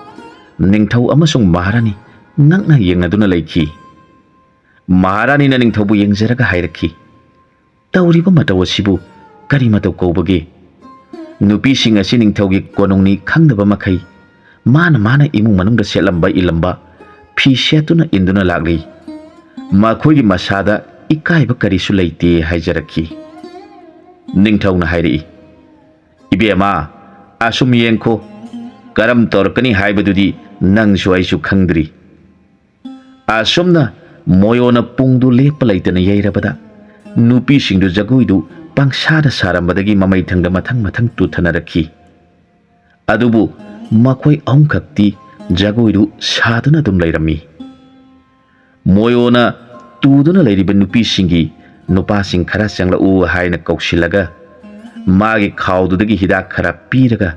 ꯅꯤꯡꯊꯧ ꯑꯃꯁꯨꯡ ꯃꯍꯥꯔꯥꯅꯤ ꯉꯛꯅ ꯌꯦꯡꯅꯗꯨꯅ ꯂꯩꯈꯤ꯫ ꯃꯍꯥꯔꯥꯅꯤꯅ ꯅꯤꯡꯊꯧꯕꯨ ꯌꯦꯡꯖꯔꯒ ꯍꯥꯏꯔꯛꯈꯤ, "ꯇꯧꯔꯤꯕ ꯃꯇꯧ ꯑꯁꯤꯕꯨ ꯀꯔꯤ ꯃꯇꯧ ꯀꯧꯕꯒꯦ? ꯅꯨꯄꯤꯁꯤꯡ ꯑꯁꯤ ꯅꯤꯡꯊꯧꯒꯤ ꯀꯣꯅꯨꯡꯅꯤ ꯈꯪꯗꯕ ꯃꯈꯩ ꯃꯥꯅ ꯃꯥꯅ ꯏꯃꯨꯡ ꯃꯅꯨꯡꯗ ꯁꯦꯠꯂꯝꯕ ꯏꯜꯂꯝꯕ ꯐꯤ ꯁꯦꯠꯇꯨꯅ ꯏꯟꯗꯨꯅ ꯂꯥꯛꯂꯤ꯫ ꯃꯈꯣꯏꯒꯤ ꯃꯁꯥꯗ ꯏꯀꯥꯏꯕ ꯀꯔꯤꯁꯨ ꯂꯩꯇꯦ" ꯍꯥꯏꯖꯔꯛꯈꯤ꯫ ꯅꯤꯡꯊꯧꯅ ꯍꯥꯏꯔꯛꯏ, "ꯏꯕꯦꯝꯃ, ꯑꯁꯨꯝ ꯌꯦꯡꯈꯣ, ꯀꯔꯝ ꯇꯧꯔꯛꯀꯅꯤ ꯍꯥꯏꯕꯗꯨꯗꯤ ꯅꯪꯁꯨ ꯑꯩꯁꯨ ꯈꯪꯗ꯭ꯔꯤ"꯫ ꯑꯁꯨꯝꯅ ꯃꯣꯌꯣꯅ ꯄꯨꯡꯗꯨ ꯂꯦꯞꯄ ꯂꯩꯇꯅ ꯌꯩꯔꯕꯗ ꯅꯨꯄꯤꯁꯤꯡꯗꯨ ꯖꯒꯣꯏꯗꯨ ꯄꯪꯁꯥꯗ ꯁꯥꯔꯝꯕꯗꯒꯤ ꯃꯃꯩꯊꯪꯗ ꯃꯊꯪ ꯃꯊꯪ ꯇꯨꯊꯅꯔꯛꯈꯤ꯫ ꯑꯗꯨꯕꯨ ꯃꯈꯣꯏ ꯑꯍꯨꯝꯈꯛꯇꯤ ꯖꯒꯣꯏꯗꯨ ꯁꯥꯗꯨꯅ ꯑꯗꯨꯝ ꯂꯩꯔꯝꯃꯤ꯫ ꯃꯣꯌꯣꯅ ꯇꯨꯗꯨꯅ ꯂꯩꯔꯤꯕ ꯅꯨꯄꯤꯁꯤꯡꯒꯤ ꯅꯨꯄꯥꯁꯤꯡ ꯈꯔ ꯆꯪꯂꯛꯎ ꯍꯥꯏꯅ ꯀꯧꯁꯤꯜꯂꯒ ꯃꯥꯒꯤ ꯈꯥꯎꯗꯨꯗꯒꯤ ꯍꯤꯗꯥꯛ ꯈꯔ ꯄꯤꯔꯒ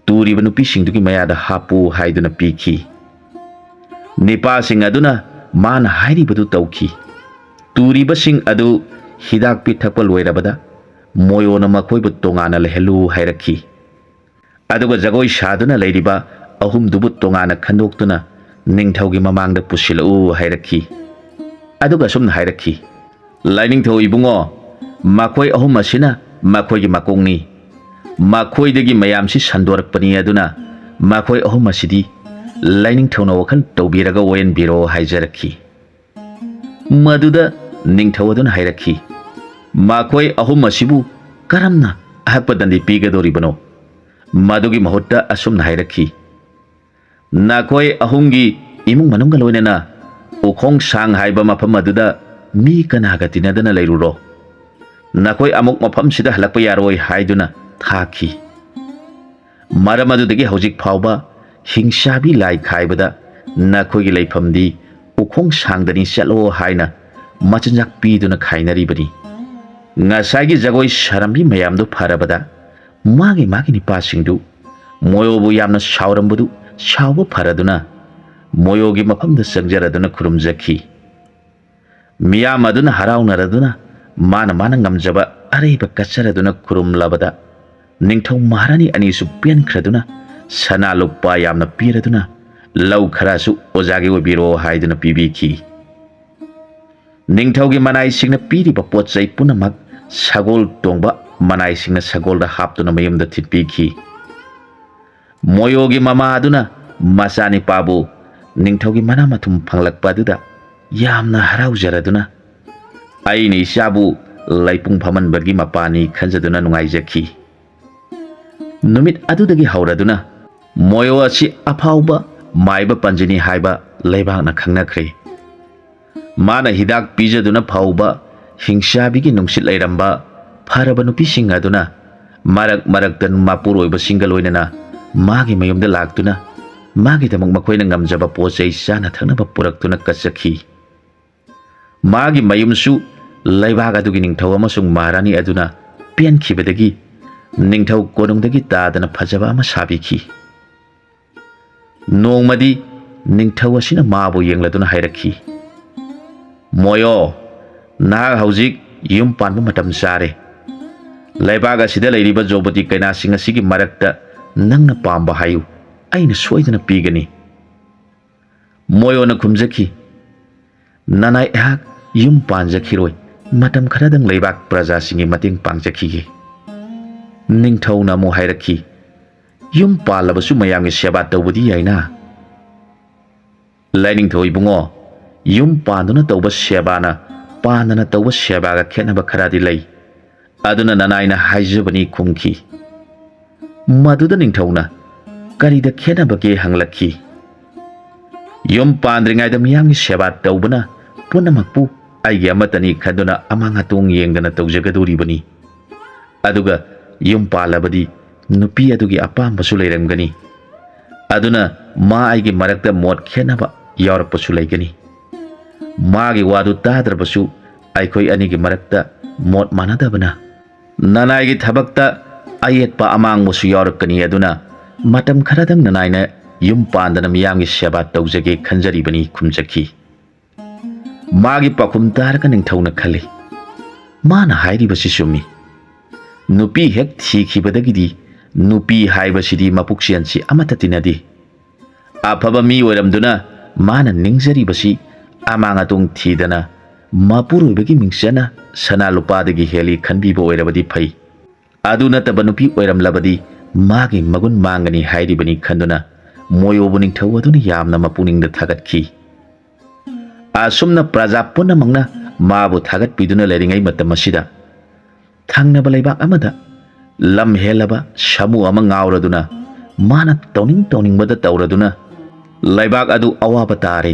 ꯇꯨꯔꯤꯕ ꯅꯨꯄꯤꯁꯤꯡꯗꯨꯒꯤ ꯃꯌꯥꯗ ꯍꯥꯞꯄꯨ ꯍꯥꯏꯗꯨꯅ ꯄꯤꯈꯤ꯫ ꯅꯤꯄꯥꯁꯤꯡ ꯑꯗꯨꯅ ꯃꯥꯅ ꯍꯥꯏꯔꯤꯕꯗꯨ ꯇꯧꯈꯤ꯫ ꯇꯨꯔꯤꯕꯁꯤꯡ ꯑꯗꯨ ꯍꯤꯗꯥꯛ ꯄꯤꯊꯛꯄ ꯂꯣꯏꯔꯕꯗ ꯃꯣꯌꯣꯅ ꯃꯈꯣꯏꯕꯨ ꯇꯣꯉꯥꯟꯅ ꯂꯩꯍꯜꯂꯨ ꯍꯥꯏꯔꯛꯈꯤ꯫ ꯑꯗꯨꯒ ꯖꯒꯣꯏ ꯁꯥꯗꯨꯅ ꯂꯩꯔꯤꯕ ꯑꯍꯨꯝꯗꯨꯕꯨ ꯇꯣꯉꯥꯟꯅ ꯈꯟꯗꯣꯛꯇꯨꯅ ꯅꯤꯡꯊꯧꯒꯤ ꯃꯃꯥꯡꯗ ꯄꯨꯁꯤꯜꯂꯛꯎ ꯍꯥꯏꯔꯛꯈꯤ꯫ ꯑꯗꯨꯒ ꯑꯁꯨꯝꯅ ꯍꯥꯏꯔꯛꯈꯤ, "ꯂꯥꯏꯅꯤꯡꯊꯧ ꯏꯕꯨꯡꯉꯣ, ꯃꯈꯣꯏ ꯑꯍꯨꯝ ꯑꯁꯤꯅ ꯃꯈꯣꯏꯒꯤ ꯃꯀꯣꯛꯅꯤ꯫ ꯃꯈꯣꯏꯗꯒꯤ ꯃꯌꯥꯝꯁꯤ ꯁꯟꯗꯣꯔꯛꯄꯅꯤ꯫ ꯑꯗꯨꯅ ꯃꯈꯣꯏ ꯑꯍꯨꯝ ꯑꯁꯤꯗꯤ ꯂꯥꯏꯅꯤꯡꯊꯧꯅ ꯋꯥꯈꯜ ꯇꯧꯕꯤꯔꯒ ꯋꯥꯌꯦꯟꯕꯤꯔꯣ" ꯍꯥꯏꯖꯔꯛꯈꯤ꯫ ꯃꯗꯨꯗ ꯅꯤꯡꯊꯧ ꯑꯗꯨꯅ ꯍꯥꯏꯔꯛꯈꯤ, "ꯃꯈꯣꯏ ꯑꯍꯨꯝ ꯑꯁꯤꯕꯨ ꯀꯔꯝꯅ ꯑꯍꯛꯄ ꯗꯟꯗꯤ ꯄꯤꯒꯗꯧꯔꯤꯕꯅꯣ?" ꯃꯗꯨꯒꯤ ꯃꯍꯨꯠꯇ ꯑꯁꯨꯝꯅ ꯍꯥꯏꯔꯛꯈꯤ, "ꯅꯈꯣꯏ ꯑꯍꯨꯝꯒꯤ ꯏꯃꯨꯡ ꯃꯅꯨꯡꯒ ꯂꯣꯏꯅꯅ ꯎꯈꯣꯡ ꯁꯥꯡ ꯍꯥꯏꯕ ꯃꯐꯝ ꯑꯗꯨꯗ ꯃꯤ ꯀꯅꯥꯒ ꯇꯤꯟꯅꯗꯅ ꯂꯩꯔꯨꯔꯣ꯫ ꯅꯈꯣꯏ ꯑꯃꯨꯛ ꯃꯐꯝꯁꯤꯗ ꯍꯜꯂꯛꯄ ꯌꯥꯔꯣꯏ" ꯍꯥꯏꯗꯨꯅ ꯊꯥꯈꯤ꯫ ꯃꯔꯝ ꯑꯗꯨꯗꯒꯤ ꯍꯧꯖꯤꯛ ꯐꯥꯎꯕ ꯍꯤꯡꯆꯥꯕꯤ ꯂꯥꯏ ꯈꯥꯏꯕꯗ ꯅꯈꯣꯏꯒꯤ ꯂꯩꯐꯝꯗꯤ ꯎꯈꯣꯡ ꯁꯥꯡꯗꯅꯤ, ꯆꯠꯂꯣ ꯍꯥꯏꯅ ꯃꯆꯤꯟꯖꯥꯛ ꯄꯤꯗꯨꯅ ꯈꯥꯏꯅꯔꯤꯕꯅꯤ꯫ ꯉꯁꯥꯏꯒꯤ ꯖꯒꯣꯏ ꯁꯥꯔꯝꯕꯤ ꯃꯌꯥꯝꯗꯨ ꯐꯔꯕꯗ ꯃꯥꯒꯤ ꯃꯥꯒꯤ ꯅꯤꯄꯥꯁꯤꯡꯗꯨ ꯃꯣꯌꯣꯕꯨ ꯌꯥꯝꯅ ꯁꯥꯎꯔꯝꯕꯗꯨ ꯁꯥꯎꯕ ꯐꯔꯗꯨꯅ ꯃꯣꯌꯣꯒꯤ ꯃꯐꯝꯗ ꯆꯪꯖꯔꯗꯨꯅ ꯈꯨꯔꯨꯝꯖꯈꯤ꯫ ꯃꯤꯌꯥꯝ ꯑꯗꯨꯅ ꯍꯔꯥꯎꯅꯔꯗꯨꯅ ꯃꯥꯅ ꯃꯥꯅ ꯉꯝꯖꯕ ꯑꯔꯩꯕ ꯀꯠꯆꯔꯗꯨꯅ ꯈꯨꯔꯨꯝꯂꯕꯗ ꯅꯤꯡꯊꯧ ꯃꯍꯥꯔꯥꯅꯤ ꯑꯅꯤꯁꯨ ꯄꯦꯟꯈ꯭ꯔꯗꯨꯅ ꯁꯅꯥ ꯂꯨꯄꯥ ꯌꯥꯝꯅ ꯄꯤꯔꯗꯨꯅ ꯂꯧ ꯈꯔꯁꯨ ꯑꯣꯖꯥꯒꯤ ꯑꯣꯏꯕꯤꯔꯣ ꯍꯥꯏꯗꯨꯅ ꯄꯤꯕꯤꯈꯤ꯫ ꯅꯤꯡꯊꯧꯒꯤ ꯃꯅꯥꯏꯁꯤꯡꯅ ꯄꯤꯔꯤꯕ ꯄꯣꯠ ꯆꯩ ꯄꯨꯝꯅꯃꯛ ꯁꯒꯣꯜ ꯇꯣꯡꯕ ꯃꯅꯥꯏꯁꯤꯡꯅ ꯁꯒꯣꯜꯗ ꯍꯥꯞꯇꯨꯅ ꯃꯌꯨꯝꯗ ꯊꯤꯟꯕꯤꯈꯤ꯫ ꯃꯣꯌꯣꯒꯤ ꯃꯃꯥ ꯑꯗꯨꯅ ꯃꯆꯥꯅꯤꯄꯥꯕꯨ ꯅꯤꯡꯊꯧꯒꯤ ꯃꯅꯥ ꯃꯊꯨꯝ ꯐꯪꯂꯛꯄ ꯑꯗꯨꯗ ꯌꯥꯝꯅ ꯍꯔꯥꯎꯖꯔꯗꯨꯅ, "ꯑꯩꯅ ꯏꯆꯥꯕꯨ ꯂꯩꯄꯨꯡ ꯐꯝꯍꯟꯕꯒꯤ ꯃꯄꯥꯅꯤ" ꯈꯟꯖꯗꯨꯅ ꯅꯨꯡꯉꯥꯏꯖꯈꯤ꯫ ꯅꯨꯃꯤꯠ ꯑꯗꯨꯗꯒꯤ ꯍꯧꯔꯗꯨꯅ ꯃꯣꯌꯣ ꯑꯁꯤ ꯑꯐꯥꯎꯕ ꯃꯥꯏꯕ ꯄꯟꯖꯅꯤ ꯍꯥꯏꯕ ꯂꯩꯕꯥꯛꯅ ꯈꯪꯅꯈ꯭ꯔꯦ꯫ ꯃꯥꯅ ꯍꯤꯗꯥꯛ ꯄꯤꯖꯗꯨꯅ ꯐꯥꯎꯕ ꯍꯤꯡꯆꯥꯕꯤꯒꯤ ꯅꯨꯡꯁꯤꯠ ꯂꯩꯔꯝꯕ ꯐꯔꯕ ꯅꯨꯄꯤꯁꯤꯡ ꯑꯗꯨꯅ ꯃꯔꯛ ꯃꯔꯛꯇ ꯃꯄꯨꯔꯣꯏꯕꯁꯤꯡꯒ ꯂꯣꯏꯅꯅ ꯃꯥꯒꯤ ꯃꯌꯨꯝꯗ ꯂꯥꯛꯇꯨꯅ ꯃꯥꯒꯤꯗꯃꯛ ꯃꯈꯣꯏꯅ ꯉꯝꯖꯕ ꯄꯣꯠ ꯆꯩ ꯆꯥꯅ ꯊꯛꯅꯕ ꯄꯨꯔꯛꯇꯨꯅ ꯀꯠꯆꯈꯤ꯫ ꯃꯥꯒꯤ ꯃꯌꯨꯝꯁꯨ ꯂꯩꯕꯥꯛ ꯑꯗꯨꯒꯤ ꯅꯤꯡꯊꯧ ꯑꯃꯁꯨꯡ ꯃꯍꯥꯔꯥꯅꯤ ꯑꯗꯨꯅ ꯄꯦꯟꯈꯤꯕꯗꯒꯤ ꯅꯤꯡꯊꯧ ꯀꯣꯅꯨꯡꯗꯒꯤ ꯇꯥꯗꯅ ꯐꯖꯕ ꯑꯃ ꯁꯥꯕꯤꯈꯤ꯫ ꯅꯣꯡꯃꯗꯤ ꯅꯤꯡꯊꯧ ꯑꯁꯤꯅ ꯃꯥꯕꯨ ꯌꯦꯡꯂꯗꯨꯅ ꯍꯥꯏꯔꯛꯈꯤ, "ꯃꯣꯌꯣ, ꯅꯍꯥꯛ ꯍꯧꯖꯤꯛ ꯌꯨꯝ ꯄꯥꯟꯕ ꯃꯇꯝ ꯆꯥꯔꯦ꯫ ꯂꯩꯕꯥꯛ ꯑꯁꯤꯗ ꯂꯩꯔꯤꯕ ꯖꯣꯕꯣꯇꯤ ꯀꯩꯅꯥꯁꯤꯡ ꯑꯁꯤꯒꯤ ꯃꯔꯛꯇ ꯅꯪꯅ ꯄꯥꯝꯕ ꯍꯥꯏꯌꯨ, ꯑꯩꯅ ꯁꯣꯏꯗꯅ ꯄꯤꯒꯅꯤ"꯫ ꯃꯣꯌꯣꯅ ꯈꯨꯝꯖꯈꯤ, "ꯅꯅꯥꯏ, ꯑꯩꯍꯥꯛ ꯌꯨꯝ ꯄꯥꯟꯖꯈꯤꯔꯣꯏ, ꯃꯇꯝ ꯈꯔꯗꯪ ꯂꯩꯕꯥꯛ ꯄ꯭ꯔꯖꯥꯁꯤꯡꯒꯤ ꯃꯇꯦꯡ ꯄꯥꯡꯖꯈꯤꯒꯦ"꯫ ꯅꯤꯡꯊꯧꯅ ꯑꯃꯨꯛ ꯍꯥꯏꯔꯛꯈꯤ, "ꯌꯨꯝ ꯄꯥꯜꯂꯕꯁꯨ ꯃꯌꯥꯝꯒꯤ ꯁꯦꯕꯥ ꯇꯧꯕꯗꯤ ꯌꯥꯏꯅ"꯫ "ꯂꯥꯏꯅꯤꯡꯊꯧ ꯏꯕꯨꯡꯉꯣ, ꯌꯨꯝ ꯄꯥꯟꯗꯨꯅ ꯇꯧꯕ ꯁꯦꯕꯥꯅ ꯄꯥꯟꯗꯅ ꯇꯧꯕ ꯁꯦꯕꯥꯒ ꯈꯦꯠꯅꯕ ꯈꯔꯗꯤ ꯂꯩ꯫ ꯑꯗꯨꯅ ꯅꯅꯥꯏꯅ ꯍꯥꯏꯖꯕꯅꯤ" ꯈꯨꯝꯈꯤ꯫ ꯃꯗꯨꯗ ꯅꯤꯡꯊꯧꯅ, "ꯀꯔꯤꯗ ꯈꯦꯠꯅꯕꯒꯦ?" ꯍꯪꯂꯛꯈꯤ꯫ "ꯌꯨꯝ ꯄꯥꯟꯗ꯭ꯔꯤꯉꯩꯗ ꯃꯤꯌꯥꯝꯒꯤ ꯁꯦꯕꯥ ꯇꯧꯕꯅ ꯄꯨꯝꯅꯃꯛꯄꯨ ꯑꯩꯒꯤ ꯑꯃꯠꯇꯅꯤ ꯈꯟꯗꯨꯅ ꯑꯃꯥꯡ ꯑꯇꯣꯡ ꯌꯦꯡꯗꯅ ꯇꯧꯖꯒꯗꯧꯔꯤꯕꯅꯤ꯫ ꯑꯗꯨꯒ ꯌꯨꯝ ꯄꯥꯜꯂꯕꯗꯤ ꯅꯨꯄꯤ ꯑꯗꯨꯒꯤ ꯑꯄꯥꯝꯕꯁꯨ ꯂꯩꯔꯝꯒꯅꯤ꯫ ꯑꯗꯨꯅ ꯃꯥ ꯑꯩꯒꯤ ꯃꯔꯛꯇ ꯃꯣꯠ ꯈꯦꯠꯅꯕ ꯌꯥꯎꯔꯛꯄꯁꯨ ꯂꯩꯒꯅꯤ꯫ ꯃꯥꯒꯤ ꯋꯥꯗꯨ ꯇꯥꯗ꯭ꯔꯕꯁꯨ ꯑꯩꯈꯣꯏ ꯑꯅꯤꯒꯤ ꯃꯔꯛꯇ ꯃꯣꯠ ꯃꯥꯟꯅꯗꯕꯅ ꯅꯅꯥꯏꯒꯤ ꯊꯕꯛꯇ ꯑꯌꯦꯠꯄ ꯑꯃꯥꯡꯕꯁꯨ ꯌꯥꯎꯔꯛꯀꯅꯤ꯫ ꯑꯗꯨꯅ ꯃꯇꯝ ꯈꯔꯗꯪ ꯅꯅꯥꯏꯅ ꯌꯨꯝ ꯄꯥꯟꯗꯅ ꯃꯤꯌꯥꯝꯒꯤ ꯁꯦꯕꯥ ꯇꯧꯖꯒꯦ ꯈꯟꯖꯔꯤꯕꯅꯤ" ꯈꯨꯝꯖꯈꯤ꯫ ꯃꯥꯒꯤ ꯄꯥꯎꯈꯨꯝ ꯇꯥꯔꯒ ꯅꯤꯡꯊꯧꯅ ꯈꯜꯂꯤ, "ꯃꯥꯅ ꯍꯥꯏꯔꯤꯕꯁꯤ ꯆꯨꯝꯃꯤ꯫ ꯅꯨꯄꯤ ꯍꯦꯛ ꯊꯤꯈꯤꯕꯗꯒꯤꯗꯤ ꯅꯨꯄꯤ ꯍꯥꯏꯕꯁꯤꯗꯤ ꯃꯄꯨꯛꯆꯦꯜꯁꯤ ꯑꯃꯠꯇ ꯇꯤꯟꯅꯗꯦ꯫ ꯑꯐꯕ ꯃꯤ ꯑꯣꯏꯔꯝꯗꯨꯅ ꯃꯥꯅ ꯅꯤꯡꯖꯔꯤꯕꯁꯤ ꯑꯃꯥꯡ ꯑꯇꯣꯡ ꯊꯤꯗꯅ ꯃꯄꯨꯔꯣꯏꯕꯒꯤ ꯃꯤꯡꯆꯠꯅ ꯁꯅꯥ ꯂꯨꯄꯥꯗꯒꯤ ꯍꯦꯜꯂꯤ ꯈꯟꯕꯤꯕ ꯑꯣꯏꯔꯕꯗꯤ ꯐꯩ꯫ ꯑꯗꯨ ꯅꯠꯇꯕ ꯅꯨꯄꯤ ꯑꯣꯏꯔꯝꯂꯕꯗꯤ ꯃꯥꯒꯤ ꯃꯒꯨꯟ ꯃꯥꯡꯒꯅꯤ" ꯍꯥꯏꯔꯤꯕꯅꯤ ꯈꯟꯗꯨꯅ ꯃꯣꯌꯣꯕꯨ ꯅꯤꯡꯊꯧ ꯑꯗꯨꯅ ꯌꯥꯝꯅ ꯃꯄꯨꯛꯅꯤꯡꯗ ꯊꯥꯒꯠꯈꯤ꯫ ꯑꯁꯨꯝꯅ ꯄ꯭ꯔꯖꯥ ꯄꯨꯝꯅꯃꯛꯅ ꯃꯥꯕꯨ ꯊꯥꯒꯠꯄꯤꯗꯨꯅ ꯂꯩꯔꯤꯉꯩ ꯃꯇꯝ ꯑꯁꯤꯗ, ꯊꯪꯅꯕ ꯂꯩꯕꯥꯛ ꯑꯃꯗ ꯂꯝ ꯍꯦꯜꯂꯕ ꯁꯥꯃꯨ ꯑꯃ ꯉꯥꯎꯔꯗꯨꯅ ꯃꯥꯅ ꯇꯧꯅꯤꯡ ꯇꯧꯅꯤꯡꯕꯗ ꯇꯧꯔꯗꯨꯅ ꯂꯩꯕꯥꯛ ꯑꯗꯨ ꯑꯋꯥꯕ ꯇꯥꯔꯦ꯫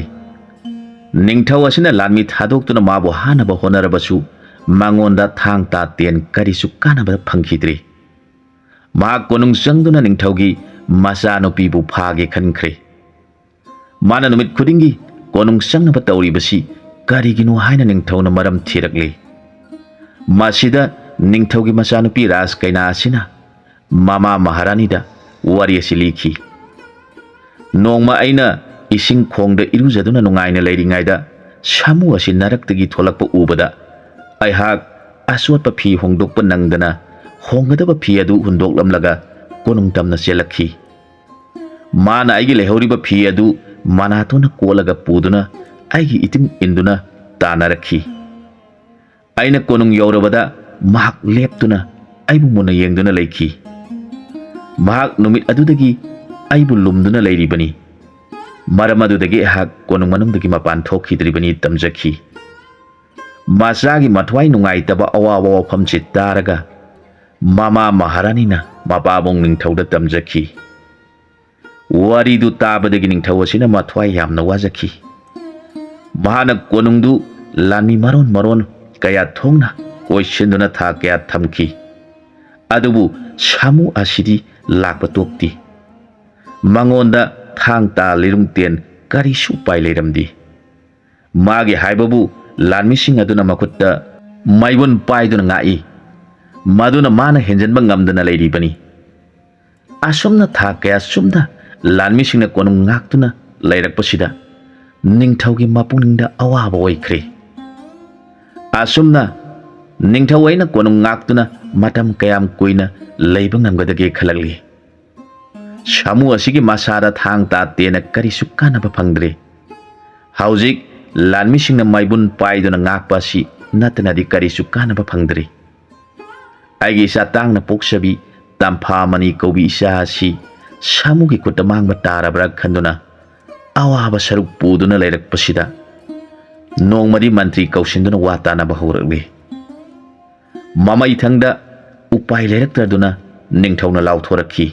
ꯅꯤꯡꯊꯧ ꯑꯁꯤꯅ ꯂꯥꯟꯃꯤ ꯊꯥꯗꯣꯛꯇꯨꯅ ꯃꯥꯕꯨ ꯍꯥꯠꯅꯕ ꯍꯣꯠꯅꯔꯕꯁꯨ ꯃꯉꯣꯟꯗ ꯊꯥꯡ ꯇꯥ ꯇꯦꯟ ꯀꯔꯤꯁꯨ ꯀꯥꯟꯅꯕ ꯐꯪꯈꯤꯗ꯭ꯔꯦ꯫ ꯃꯍꯥꯛ ꯀꯣꯅꯨꯡ ꯆꯪꯗꯨꯅ ꯅꯤꯡꯊꯧꯒꯤ ꯃꯆꯥꯅꯨꯄꯤꯕꯨ ꯐꯥꯒꯦ ꯈꯟꯈ꯭ꯔꯦ꯫ ꯃꯥꯅ ꯅꯨꯃꯤꯠ ꯈꯨꯗꯤꯡꯒꯤ ꯀꯣꯅꯨꯡ ꯆꯪꯅꯕ ꯇꯧꯔꯤꯕꯁꯤ ꯀꯔꯤꯒꯤꯅꯣ ꯍꯥꯏꯅ ꯅꯤꯡꯊꯧꯅ ꯃꯔꯝ ꯊꯤꯔꯛꯂꯦ꯫ ꯃꯁꯤꯗ ꯅꯤꯡꯊꯧꯒꯤ ꯃꯆꯥꯅꯨꯄꯤ ꯔꯥꯖ ꯀꯩꯅꯥ ꯑꯁꯤꯅ ꯃꯃꯥ ꯃꯍꯥꯔꯥꯅꯤꯗ ꯋꯥꯔꯤ ꯑꯁꯤ ꯂꯤꯈꯤ꯫ "ꯅꯣꯡꯃ ꯑꯩꯅ ꯏꯁꯤꯡ ꯈꯣꯡꯗ ꯏꯔꯨꯖꯗꯨꯅ ꯅꯨꯡꯉꯥꯏꯅ ꯂꯩꯔꯤꯉꯩꯗ ꯁꯥꯃꯨ ꯑꯁꯤ ꯅꯔꯛꯇꯒꯤ ꯊꯣꯛꯂꯛꯄ ꯎꯕꯗ ꯑꯩꯍꯥꯛ ꯑꯆꯣꯠꯄ ꯐꯤ ꯍꯣꯡꯗꯣꯛꯄ ꯅꯪꯗꯅ ꯍꯣꯡꯒꯗꯕ ꯐꯤ ꯑꯗꯨ ꯍꯨꯟꯗꯣꯛꯂꯝꯂꯒ ꯀꯣꯅꯨꯡ ꯇꯝꯅ ꯆꯦꯜꯂꯛꯈꯤ꯫ ꯃꯥꯅ ꯑꯩꯒꯤ ꯂꯩꯍꯧꯔꯤꯕ ꯐꯤ ꯑꯗꯨ ꯃꯅꯥꯇꯣꯟꯅ ꯀꯣꯠꯂꯒ ꯄꯨꯗꯨꯅ ꯑꯩꯒꯤ ꯏꯇꯨꯡ ꯏꯟꯗꯨꯅ ꯇꯥꯟꯅꯔꯛꯈꯤ꯫ ꯑꯩꯅ ꯀꯣꯅꯨꯡ ꯌꯧꯔꯕꯗ ꯃꯍꯥꯛ ꯂꯦꯞꯇꯨꯅ ꯑꯩꯕꯨ ꯃꯨꯟꯅ ꯌꯦꯡꯗꯨꯅ ꯂꯩꯈꯤ꯫ ꯃꯍꯥꯛ ꯅꯨꯃꯤꯠ ꯑꯗꯨꯗꯒꯤ ꯑꯩꯕꯨ ꯂꯨꯝꯗꯨꯅ ꯂꯩꯔꯤꯕꯅꯤ꯫ ꯃꯔꯝ ꯑꯗꯨꯗꯒꯤ ꯑꯩꯍꯥꯛ ꯀꯣꯅꯨꯡ ꯃꯅꯨꯡꯗꯒꯤ ꯃꯄꯥꯟ ꯊꯣꯛꯈꯤꯗ꯭ꯔꯤꯕꯅꯤ ꯇꯝꯖꯈꯤ꯫ ꯃꯆꯥꯒꯤ ꯃꯊ꯭ꯋꯥꯏ ꯅꯨꯡꯉꯥꯏꯇꯕ ꯑꯋꯥꯕ ꯋꯥꯐꯝꯁꯤ ꯇꯥꯔꯒ ꯃꯃꯥ ꯃꯍꯥꯔꯥꯅꯤꯅ ꯃꯄꯥꯕꯨꯡ ꯅꯤꯡꯊꯧꯗ ꯇꯝꯖꯈꯤ꯫ ꯋꯥꯔꯤꯗꯨ ꯇꯥꯕꯗꯒꯤ ꯅꯤꯡꯊꯧ ꯑꯁꯤꯅ ꯃꯊ꯭ꯋꯥꯏ ꯌꯥꯝꯅ ꯋꯥꯖꯈꯤ꯫ ꯃꯍꯥꯛꯅ ꯀꯣꯅꯨꯡꯗꯨ ꯂꯥꯟꯃꯤ ꯃꯔꯣꯟ ꯃꯔꯣꯟ ꯀꯌꯥ ꯊꯣꯛꯅ ꯀꯣꯏꯁꯤꯟꯗꯨꯅ ꯊꯥ ꯀꯌꯥ ꯊꯝꯈꯤ꯫ ꯑꯗꯨꯕꯨ ꯁꯥꯃꯨ ꯑꯁꯤꯗꯤ ꯂꯥꯛꯄ ꯇꯣꯛꯇꯦ꯫ ꯃꯉꯣꯟꯗ ꯊꯥꯡ ꯇꯥ ꯂꯤꯔꯨꯡ ꯇꯦꯟ ꯀꯔꯤꯁꯨ ꯎꯄꯥꯏ ꯂꯩꯔꯝꯗꯦ꯫ ꯃꯥꯒꯤ ꯍꯥꯏꯕꯕꯨ ꯂꯥꯟꯃꯤꯁꯤꯡ ꯑꯗꯨꯅ ꯃꯈꯨꯠꯇ ꯃꯩꯕꯨꯟ ꯄꯥꯏꯗꯨꯅ ꯉꯥꯛꯏ꯫ ꯃꯗꯨꯅ ꯃꯥꯅ ꯍꯦꯟꯖꯟꯕ ꯉꯝꯗꯅ ꯂꯩꯔꯤꯕꯅꯤ꯫ ꯑꯁꯨꯝꯅ ꯊꯥ ꯀꯌꯥ ꯆꯨꯞꯅ ꯂꯥꯟꯃꯤꯁꯤꯡꯅ ꯀꯣꯅꯨꯡ ꯉꯥꯛꯇꯨꯅ ꯂꯩꯔꯛꯄꯁꯤꯗ ꯅꯤꯡꯊꯧꯒꯤ ꯃꯄꯨꯛꯅꯤꯡꯗ ꯑꯋꯥꯕ ꯑꯣꯏꯈ꯭ꯔꯦ꯫ ꯑꯁꯨꯝꯅ ꯅꯤꯡꯊꯧ ꯑꯩꯅ ꯀꯣꯅꯨꯡ ꯉꯥꯛꯇꯨꯅ ꯃꯇꯝ ꯀꯌꯥꯝ ꯀꯨꯏꯅ ꯂꯩꯕ ꯉꯝꯒꯗꯒꯦ ꯈꯜꯂꯛꯂꯤ꯫ ꯁꯥꯃꯨ ꯑꯁꯤꯒꯤ ꯃꯁꯥꯗ ꯊꯥꯡ ꯇꯥ ꯇꯦꯟꯅ ꯀꯔꯤꯁꯨ ꯀꯥꯟꯅꯕ ꯐꯪꯗ꯭ꯔꯦ꯫ ꯍꯧꯖꯤꯛ ꯂꯥꯟꯃꯤꯁꯤꯡꯅ ꯃꯩꯕꯨꯟ ꯄꯥꯏꯗꯨꯅ ꯉꯥꯛꯄ ꯑꯁꯤ ꯅꯠꯇꯅꯗꯤ ꯀꯔꯤꯁꯨ ꯀꯥꯟꯅꯕ ꯐꯪꯗ꯭ꯔꯦ꯫ ꯑꯩꯒꯤ ꯏꯆꯥ ꯇꯥꯡꯅ ꯄꯣꯛꯆꯕꯤ ꯇꯝꯐꯥꯃꯅꯤ ꯀꯧꯕꯤ ꯏꯆꯥ ꯑꯁꯤ ꯁꯥꯃꯨꯒꯤ ꯈꯨꯠꯇ ꯃꯥꯡꯕ ꯇꯥꯔꯕ꯭ꯔꯥ ꯈꯟꯗꯨꯅ ꯑꯋꯥꯕ ꯁꯔꯨꯛ ꯄꯨꯗꯨꯅ ꯂꯩꯔꯛꯄꯁꯤꯗ ꯅꯣꯡꯃꯗꯤ ꯃꯟꯇ꯭ꯔꯤ ꯀꯧꯁꯤꯟꯗꯨꯅ ꯋꯥ ꯇꯥꯅꯕ ꯍꯧꯔꯛꯂꯤ꯫ ꯃꯃꯩꯊꯪꯗ ꯎꯄꯥꯏ ꯂꯩꯔꯛꯇ꯭ꯔꯗꯨꯅ ꯅꯤꯡꯊꯧꯅ ꯂꯥꯎꯊꯣꯔꯛꯈꯤ,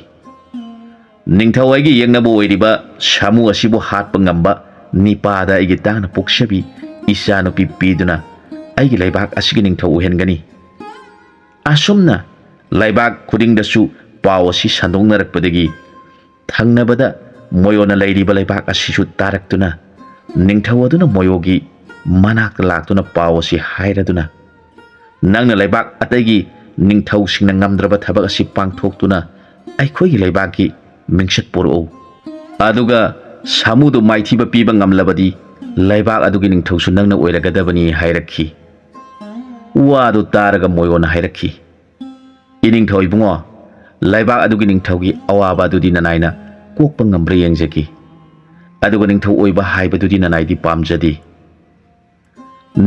"ꯅꯤꯡꯊꯧ, ꯑꯩꯒꯤ ꯌꯦꯛꯅꯕ ꯑꯣꯏꯔꯤꯕ ꯁꯥꯃꯨ ꯑꯁꯤꯕꯨ ꯍꯥꯠꯄ ꯉꯝꯕ ꯅꯤꯄꯥꯗ ꯑꯩꯒꯤ ꯇꯥꯡꯅ ꯄꯣꯛꯆꯕꯤ ꯏꯆꯥꯅꯨꯄꯤ ꯄꯤꯗꯨꯅ ꯑꯩꯒꯤ ꯂꯩꯕꯥꯛ ꯑꯁꯤꯒꯤ ꯅꯤꯡꯊꯧ ꯑꯣꯏꯍꯟꯒꯅꯤ꯫" ꯑꯁꯨꯝꯅ ꯂꯩꯕꯥꯛ ꯈꯨꯗꯤꯡꯗꯁꯨ ꯄꯥꯎ ꯑꯁꯤ ꯁꯟꯗꯣꯛꯅꯔꯛꯄꯗꯒꯤ ꯊꯪꯅꯕꯗ ꯃꯣꯌꯣꯅ ꯂꯩꯔꯤꯕ ꯂꯩꯕꯥꯛ ꯑꯁꯤꯁꯨ ꯇꯥꯔꯛꯇꯨꯅ ꯅꯤꯡꯊꯧ ꯑꯗꯨꯅ ꯃꯣꯌꯣꯒꯤ ꯃꯅꯥꯛꯇ ꯂꯥꯛꯇꯨꯅ ꯄꯥꯎ ꯑꯁꯤ ꯍꯥꯏꯔꯗꯨꯅ, "ꯅꯪꯅ ꯂꯩꯕꯥꯛ ꯑꯇꯩꯒꯤ ꯅꯤꯡꯊꯧꯁꯤꯡꯅ ꯉꯝꯗ꯭ꯔꯕ ꯊꯕꯛ ꯑꯁꯤ ꯄꯥꯡꯊꯣꯛꯇꯨꯅ ꯑꯩꯈꯣꯏꯒꯤ ꯂꯩꯕꯥꯛꯀꯤ ꯃꯤꯡꯆꯠ ꯄꯨꯔꯛꯎ꯫ ꯑꯗꯨꯒ ꯁꯥꯃꯨꯗꯨ ꯃꯥꯏꯊꯤꯕ ꯄꯤꯕ ꯉꯝꯂꯕꯗꯤ ꯂꯩꯕꯥꯛ ꯑꯗꯨꯒꯤ ꯅꯤꯡꯊꯧꯁꯨ ꯅꯪꯅ ꯑꯣꯏꯔꯒꯗꯕꯅꯤ ꯍꯥꯏꯔꯛꯈꯤ꯫ ꯋꯥꯗꯨ ꯇꯥꯔꯒ ꯃꯣꯌꯣꯅ ꯍꯥꯏꯔꯛꯈꯤ, "ꯏꯅꯤꯡꯊꯧ ꯏꯕꯨꯡꯉꯣ, ꯂꯩꯕꯥꯛ ꯑꯗꯨꯒꯤ ꯅꯤꯡꯊꯧꯒꯤ ꯑꯋꯥꯕ ꯑꯗꯨꯗꯤ ꯅꯅꯥꯏꯅ ꯀꯣꯛꯄ ꯉꯝꯕ꯭ꯔꯥ ꯌꯦꯡꯖꯒꯦ꯫ ꯑꯗꯨꯒ ꯅꯤꯡꯊꯧ ꯑꯣꯏꯕ ꯍꯥꯏꯕꯗꯨꯗꯤ ꯅꯅꯥꯏꯗꯤ ꯄꯥꯝꯖꯗꯦ꯫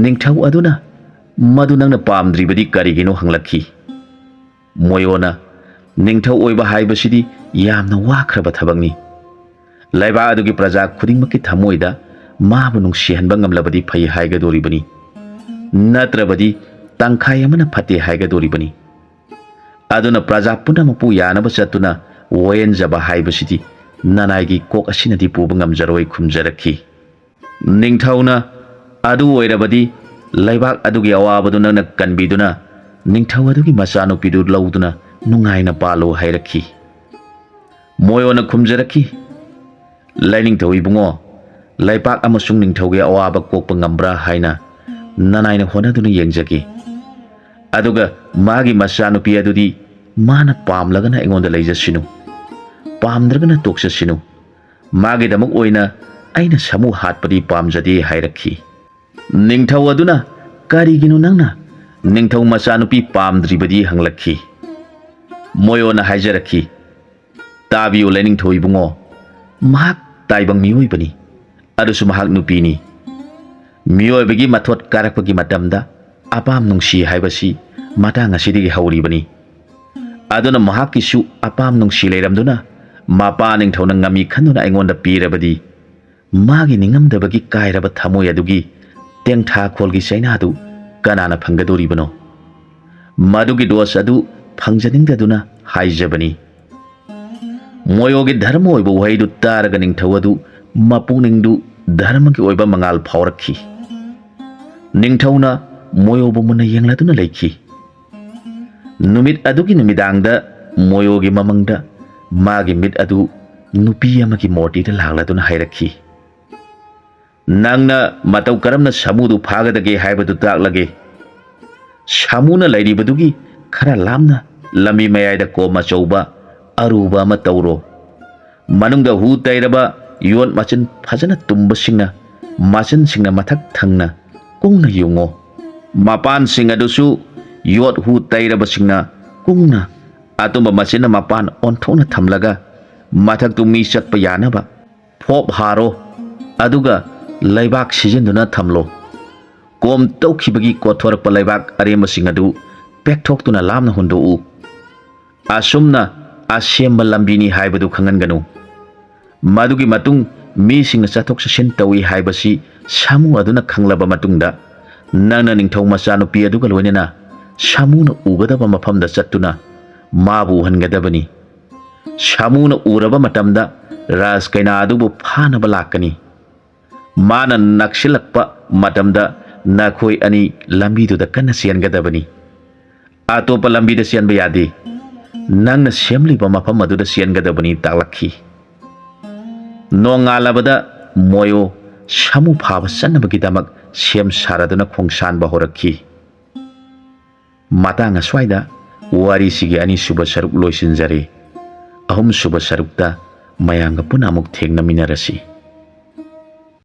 ꯅꯤꯡꯊꯧ ꯑꯗꯨꯅ ꯃꯗꯨ ꯅꯪꯅ ꯄꯥꯝꯗ꯭ꯔꯤꯕꯗꯤ ꯀꯔꯤꯒꯤꯅꯣ ꯍꯪꯂꯛꯈꯤ꯫ ꯃꯣꯌꯣꯅ, "ꯅꯤꯡꯊꯧ ꯑꯣꯏꯕ ꯍꯥꯏꯕꯁꯤꯗꯤ ꯌꯥꯝꯅ ꯋꯥꯈ꯭ꯔꯕ ꯊꯕꯛꯅꯤ꯫ ꯂꯩꯕꯥꯛ ꯑꯗꯨꯒꯤ ꯄ꯭ꯔꯖꯥ ꯈꯨꯗꯤꯡꯃꯛꯀꯤ ꯊꯃꯣꯏꯗ ꯃꯥꯕꯨ ꯅꯨꯡꯁꯤꯍꯟꯕ ꯉꯝꯂꯕꯗꯤ ꯐꯩ ꯍꯥꯏꯒꯗꯣꯔꯤꯕꯅꯤ, ꯅꯠꯇ꯭ꯔꯕꯗꯤ ꯇꯪꯈꯥꯏ ꯑꯃꯅ ꯐꯠꯇꯦ ꯍꯥꯏꯒꯗꯣꯔꯤꯕꯅꯤ꯫ ꯑꯗꯨꯅ ꯄ꯭ꯔꯖꯥ ꯄꯨꯝꯅꯃꯛꯄꯨ ꯌꯥꯅꯕ ꯆꯠꯇꯨꯅ ꯋꯥꯌꯦꯟꯖꯕ ꯍꯥꯏꯕꯁꯤꯗꯤ ꯅꯅꯥꯏꯒꯤ ꯀꯣꯛ ꯑꯁꯤꯅꯗꯤ ꯄꯨꯕ ꯉꯝꯖꯔꯣꯏ" ꯈꯨꯝꯖꯔꯛꯈꯤ꯫ ꯅꯤꯡꯊꯧꯅ, "ꯑꯗꯨ ꯑꯣꯏꯔꯕꯗꯤ ꯂꯩꯕꯥꯛ ꯑꯗꯨꯒꯤ ꯑꯋꯥꯕꯗꯨ ꯅꯪꯅ ꯀꯟꯕꯤꯗꯨꯅ ꯅꯤꯡꯊꯧ ꯑꯗꯨꯒꯤ ꯃꯆꯥꯅꯨꯄꯤꯗꯨ ꯂꯧꯗꯨꯅ ꯅꯨꯡꯉꯥꯏꯅ ꯄꯥꯜꯂꯨ" ꯍꯥꯏꯔꯛꯈꯤ꯫ ꯃꯣꯌꯣꯅ ꯈꯨꯝꯖꯔꯛꯈꯤ, "ꯂꯥꯏꯅꯤꯡꯊꯧ ꯏꯕꯨꯡꯉꯣ, ꯂꯩꯄꯥꯛ ꯑꯃꯁꯨꯡ ꯅꯤꯡꯊꯧꯒꯤ ꯑꯋꯥꯕ ꯀꯣꯛꯄ ꯉꯝꯕ꯭ꯔꯥ ꯍꯥꯏꯅ ꯅꯅꯥꯏꯅ ꯍꯣꯠꯅꯗꯨꯅ ꯌꯦꯡꯖꯒꯦ꯫ ꯑꯗꯨꯒ ꯃꯥꯒꯤ ꯃꯆꯥꯅꯨꯄꯤ ꯑꯗꯨꯗꯤ ꯃꯥꯅ ꯄꯥꯝꯂꯒꯅ ꯑꯩꯉꯣꯟꯗ ꯂꯩꯖꯁꯤꯅꯨ, ꯄꯥꯝꯗ꯭ꯔꯒꯅ ꯇꯣꯛꯆꯁꯤꯅꯨ꯫ ꯃꯥꯒꯤꯗꯃꯛ ꯑꯣꯏꯅ ꯑꯩꯅ ꯁꯥꯃꯨ ꯍꯥꯠꯄꯗꯤ ꯄꯥꯝꯖꯗꯦ" ꯍꯥꯏꯔꯛꯈꯤ꯫ ꯅꯤꯡꯊꯧ ꯑꯗꯨꯅ, "ꯀꯔꯤꯒꯤꯅꯣ ꯅꯪꯅ ꯅꯤꯡꯊꯧ ꯃꯆꯥꯅꯨꯄꯤ ꯄꯥꯝꯗ꯭ꯔꯤꯕꯗꯤ?" ꯍꯪꯂꯛꯈꯤ꯫ ꯃꯣꯌꯣꯅ ꯍꯥꯏꯖꯔꯛꯈꯤ, "ꯇꯥꯕꯤꯌꯨ ꯂꯥꯏꯅꯤꯡꯊꯧ ꯏꯕꯨꯡꯉꯣ, ꯃꯍꯥꯛ ꯇꯥꯏꯕꯪ ꯃꯤꯑꯣꯏꯕꯅꯤ, ꯑꯗꯨꯁꯨ ꯃꯍꯥꯛ ꯅꯨꯄꯤꯅꯤ꯫ ꯃꯤꯑꯣꯏꯕꯒꯤ ꯃꯊꯣꯠ ꯀꯥꯔꯛꯄꯒꯤ ꯃꯇꯝꯗ ꯑꯄꯥꯝ ꯅꯨꯡꯁꯤ ꯍꯥꯏꯕꯁꯤ ꯃꯇꯥꯡ ꯑꯁꯤꯗꯒꯤ ꯍꯧꯔꯤꯕꯅꯤ꯫ ꯑꯗꯨꯅ ꯃꯍꯥꯛꯀꯤꯁꯨ ꯑꯄꯥꯝ ꯅꯨꯡꯁꯤ ꯂꯩꯔꯝꯗꯨꯅ ꯃꯄꯥ ꯅꯤꯡꯊꯧꯅ ꯉꯝꯃꯤ ꯈꯟꯗꯨꯅ ꯑꯩꯉꯣꯟꯗ ꯄꯤꯔꯕꯗꯤ, ꯃꯥꯒꯤ ꯅꯤꯡꯉꯝꯗꯕꯒꯤ ꯀꯥꯏꯔꯕ ꯊꯃꯣꯏ ꯑꯗꯨꯒꯤ ꯇꯦꯡꯊꯥꯈꯣꯜꯒꯤ ꯆꯩꯅꯥꯗꯨ ꯀꯅꯥꯅ ꯐꯪꯒꯗꯣꯔꯤꯕꯅꯣ? ꯃꯗꯨꯒꯤ ꯗꯣꯁ ꯑꯗꯨ ꯐꯪꯖꯅꯤꯡꯗꯗꯨꯅ ꯍꯥꯏꯖꯕꯅꯤ"꯫ ꯃꯣꯌꯣꯒꯤ ꯙꯔꯃ ꯑꯣꯏꯕ ꯋꯥꯍꯩꯗꯨ ꯇꯥꯔꯒ ꯅꯤꯡꯊꯧ ꯑꯗꯨ ꯃꯄꯨꯛꯅꯤꯡꯗꯨ ꯙꯔꯃꯒꯤ ꯑꯣꯏꯕ ꯃꯉꯥꯜ ꯐꯥꯎꯔꯛꯈꯤ꯫ ꯅꯤꯡꯊꯧꯅ ꯃꯣꯌꯣꯕꯨ ꯃꯨꯟꯅ ꯌꯦꯡꯂꯗꯨꯅ ꯂꯩꯈꯤ꯫ ꯅꯨꯃꯤꯠ ꯑꯗꯨꯒꯤ ꯅꯨꯃꯤꯗꯥꯡꯗ ꯃꯣꯌꯣꯒꯤ ꯃꯃꯪꯗ ꯃꯥꯒꯤ ꯃꯤꯠ ꯑꯗꯨ ꯅꯨꯄꯤ ꯑꯃꯒꯤ ꯃꯨꯔꯇꯤꯗ ꯂꯥꯛꯂꯗꯨꯅ ꯍꯥꯏꯔꯛꯈꯤ, "ꯅꯪꯅ ꯃꯇꯧ ꯀꯔꯝꯅ ꯁꯥꯃꯨꯗꯨ ꯐꯥꯒꯗꯒꯦ ꯍꯥꯏꯕꯗꯨ ꯇꯥꯛꯂꯒꯦ꯫ ꯁꯥꯃꯨꯅ ꯂꯩꯔꯤꯕꯗꯨꯒꯤ ꯈꯔ ꯂꯥꯞꯅ ꯂꯝꯕꯤ ꯃꯌꯥꯏꯗ ꯀꯣꯝ ꯑꯆꯧꯕ ꯑꯔꯨꯕ ꯑꯃ ꯇꯧꯔꯣ꯫ ꯃꯅꯨꯡꯗ ꯍꯨ ꯇꯩꯔꯕ ꯌꯣꯠ ꯃꯆꯤꯟ ꯐꯖꯅ ꯇꯨꯝꯕꯁꯤꯡꯅ ꯃꯆꯤꯟꯁꯤꯡꯅ ꯃꯊꯛ ꯊꯪꯅ ꯀꯨꯡꯅ ꯌꯨꯡꯉꯣ꯫ ꯃꯄꯥꯟꯁꯤꯡ ꯑꯗꯨꯁꯨ ꯌꯣꯠ ꯍꯨ ꯇꯩꯔꯕꯁꯤꯡꯅ ꯀꯨꯡꯅ ꯑꯇꯨꯝꯕ ꯃꯆꯤꯟꯅ ꯃꯄꯥꯟ ꯑꯣꯟꯊꯣꯛꯅ ꯊꯝꯂꯒ ꯃꯊꯛꯇꯨ ꯃꯤ ꯆꯠꯄ ꯌꯥꯅꯕ ꯐꯣꯞ ꯍꯥꯔꯣ, ꯑꯗꯨꯒ ꯂꯩꯕꯥꯛ ꯁꯤꯖꯤꯟꯗꯨꯅ ꯊꯝꯂꯣ꯫ ꯀꯣꯝ ꯇꯧꯈꯤꯕꯒꯤ ꯀꯣꯊꯣꯔꯛꯄ ꯂꯩꯕꯥꯛ ꯑꯔꯦꯝꯕꯁꯤꯡ ꯑꯗꯨ ꯄꯦꯛꯊꯣꯛꯇꯨꯅ ꯂꯥꯞꯅ ꯍꯨꯟꯗꯣꯛꯎ꯫ ꯑꯁꯨꯝꯅ ꯑꯁꯦꯝꯕ ꯂꯝꯕꯤꯅꯤ ꯍꯥꯏꯕꯗꯨ ꯈꯪꯍꯟꯒꯅꯨ꯫ ꯃꯗꯨꯒꯤ ꯃꯇꯨꯡ ꯃꯤꯁꯤꯡꯅ ꯆꯠꯊꯣꯛ ꯆꯠꯁꯤꯟ ꯇꯧꯏ ꯍꯥꯏꯕꯁꯤ ꯁꯥꯃꯨ ꯑꯗꯨꯅ ꯈꯪꯂꯕ ꯃꯇꯨꯡꯗ, ꯅꯪꯅ ꯅꯤꯡꯊꯧ ꯃꯆꯥꯅꯨꯄꯤ ꯑꯗꯨꯒ ꯂꯣꯏꯅꯅ ꯁꯥꯃꯨꯅ ꯎꯒꯗꯕ ꯃꯐꯝꯗ ꯆꯠꯇꯨꯅ ꯃꯥꯕꯨ ꯎꯍꯟꯒꯗꯕꯅꯤ꯫ ꯁꯥꯃꯨꯅ ꯎꯔꯕ ꯃꯇꯝꯗ ꯔꯥꯖ ꯀꯩꯅꯥ ꯑꯗꯨꯕꯨ ꯐꯥꯅꯕ ꯂꯥꯛꯀꯅꯤ꯫ ꯃꯥꯅ ꯅꯛꯁꯤꯜꯂꯛꯄ ꯃꯇꯝꯗ ꯅꯈꯣꯏ ꯑꯅꯤ ꯂꯝꯕꯤꯗꯨꯗ ꯀꯟꯅ ꯆꯦꯟꯒꯗꯕꯅꯤ꯫ ꯑꯇꯣꯞꯄ ꯂꯝꯕꯤꯗ ꯆꯦꯟꯕ ꯌꯥꯗꯦ꯫ ꯅꯪꯅ ꯁꯦꯝꯂꯤꯕ ꯃꯐꯝ ꯑꯗꯨꯗ ꯆꯦꯟꯒꯗꯕꯅꯤ ꯇꯥꯛꯂꯛꯈꯤ꯫ ꯅꯣꯡꯉꯥꯜꯂꯕꯗ ꯃꯣꯌꯣ ꯁꯥꯃꯨ ꯐꯥꯕ ꯆꯠꯅꯕꯒꯤꯗꯃꯛ ꯁꯦꯝ ꯁꯥꯔꯗꯨꯅ ꯈꯣꯡꯁꯥꯟꯕ ꯍꯧꯔꯛꯈꯤ꯫ ꯃꯇꯥꯡ ꯑꯁ꯭ꯋꯥꯏꯗ ꯋꯥꯔꯤꯁꯤꯒꯤ ꯑꯅꯤꯁꯨꯕ ꯁꯔꯨꯛ ꯂꯣꯏꯁꯤꯟꯖꯔꯦ꯫ ꯑꯍꯨꯝꯁꯨꯕ ꯁꯔꯨꯛꯇ ꯃꯌꯥꯝꯒ ꯄꯨꯟꯅ ꯑꯃꯨꯛ ꯊꯦꯡꯅꯃꯤꯟꯅꯔꯁꯤ꯫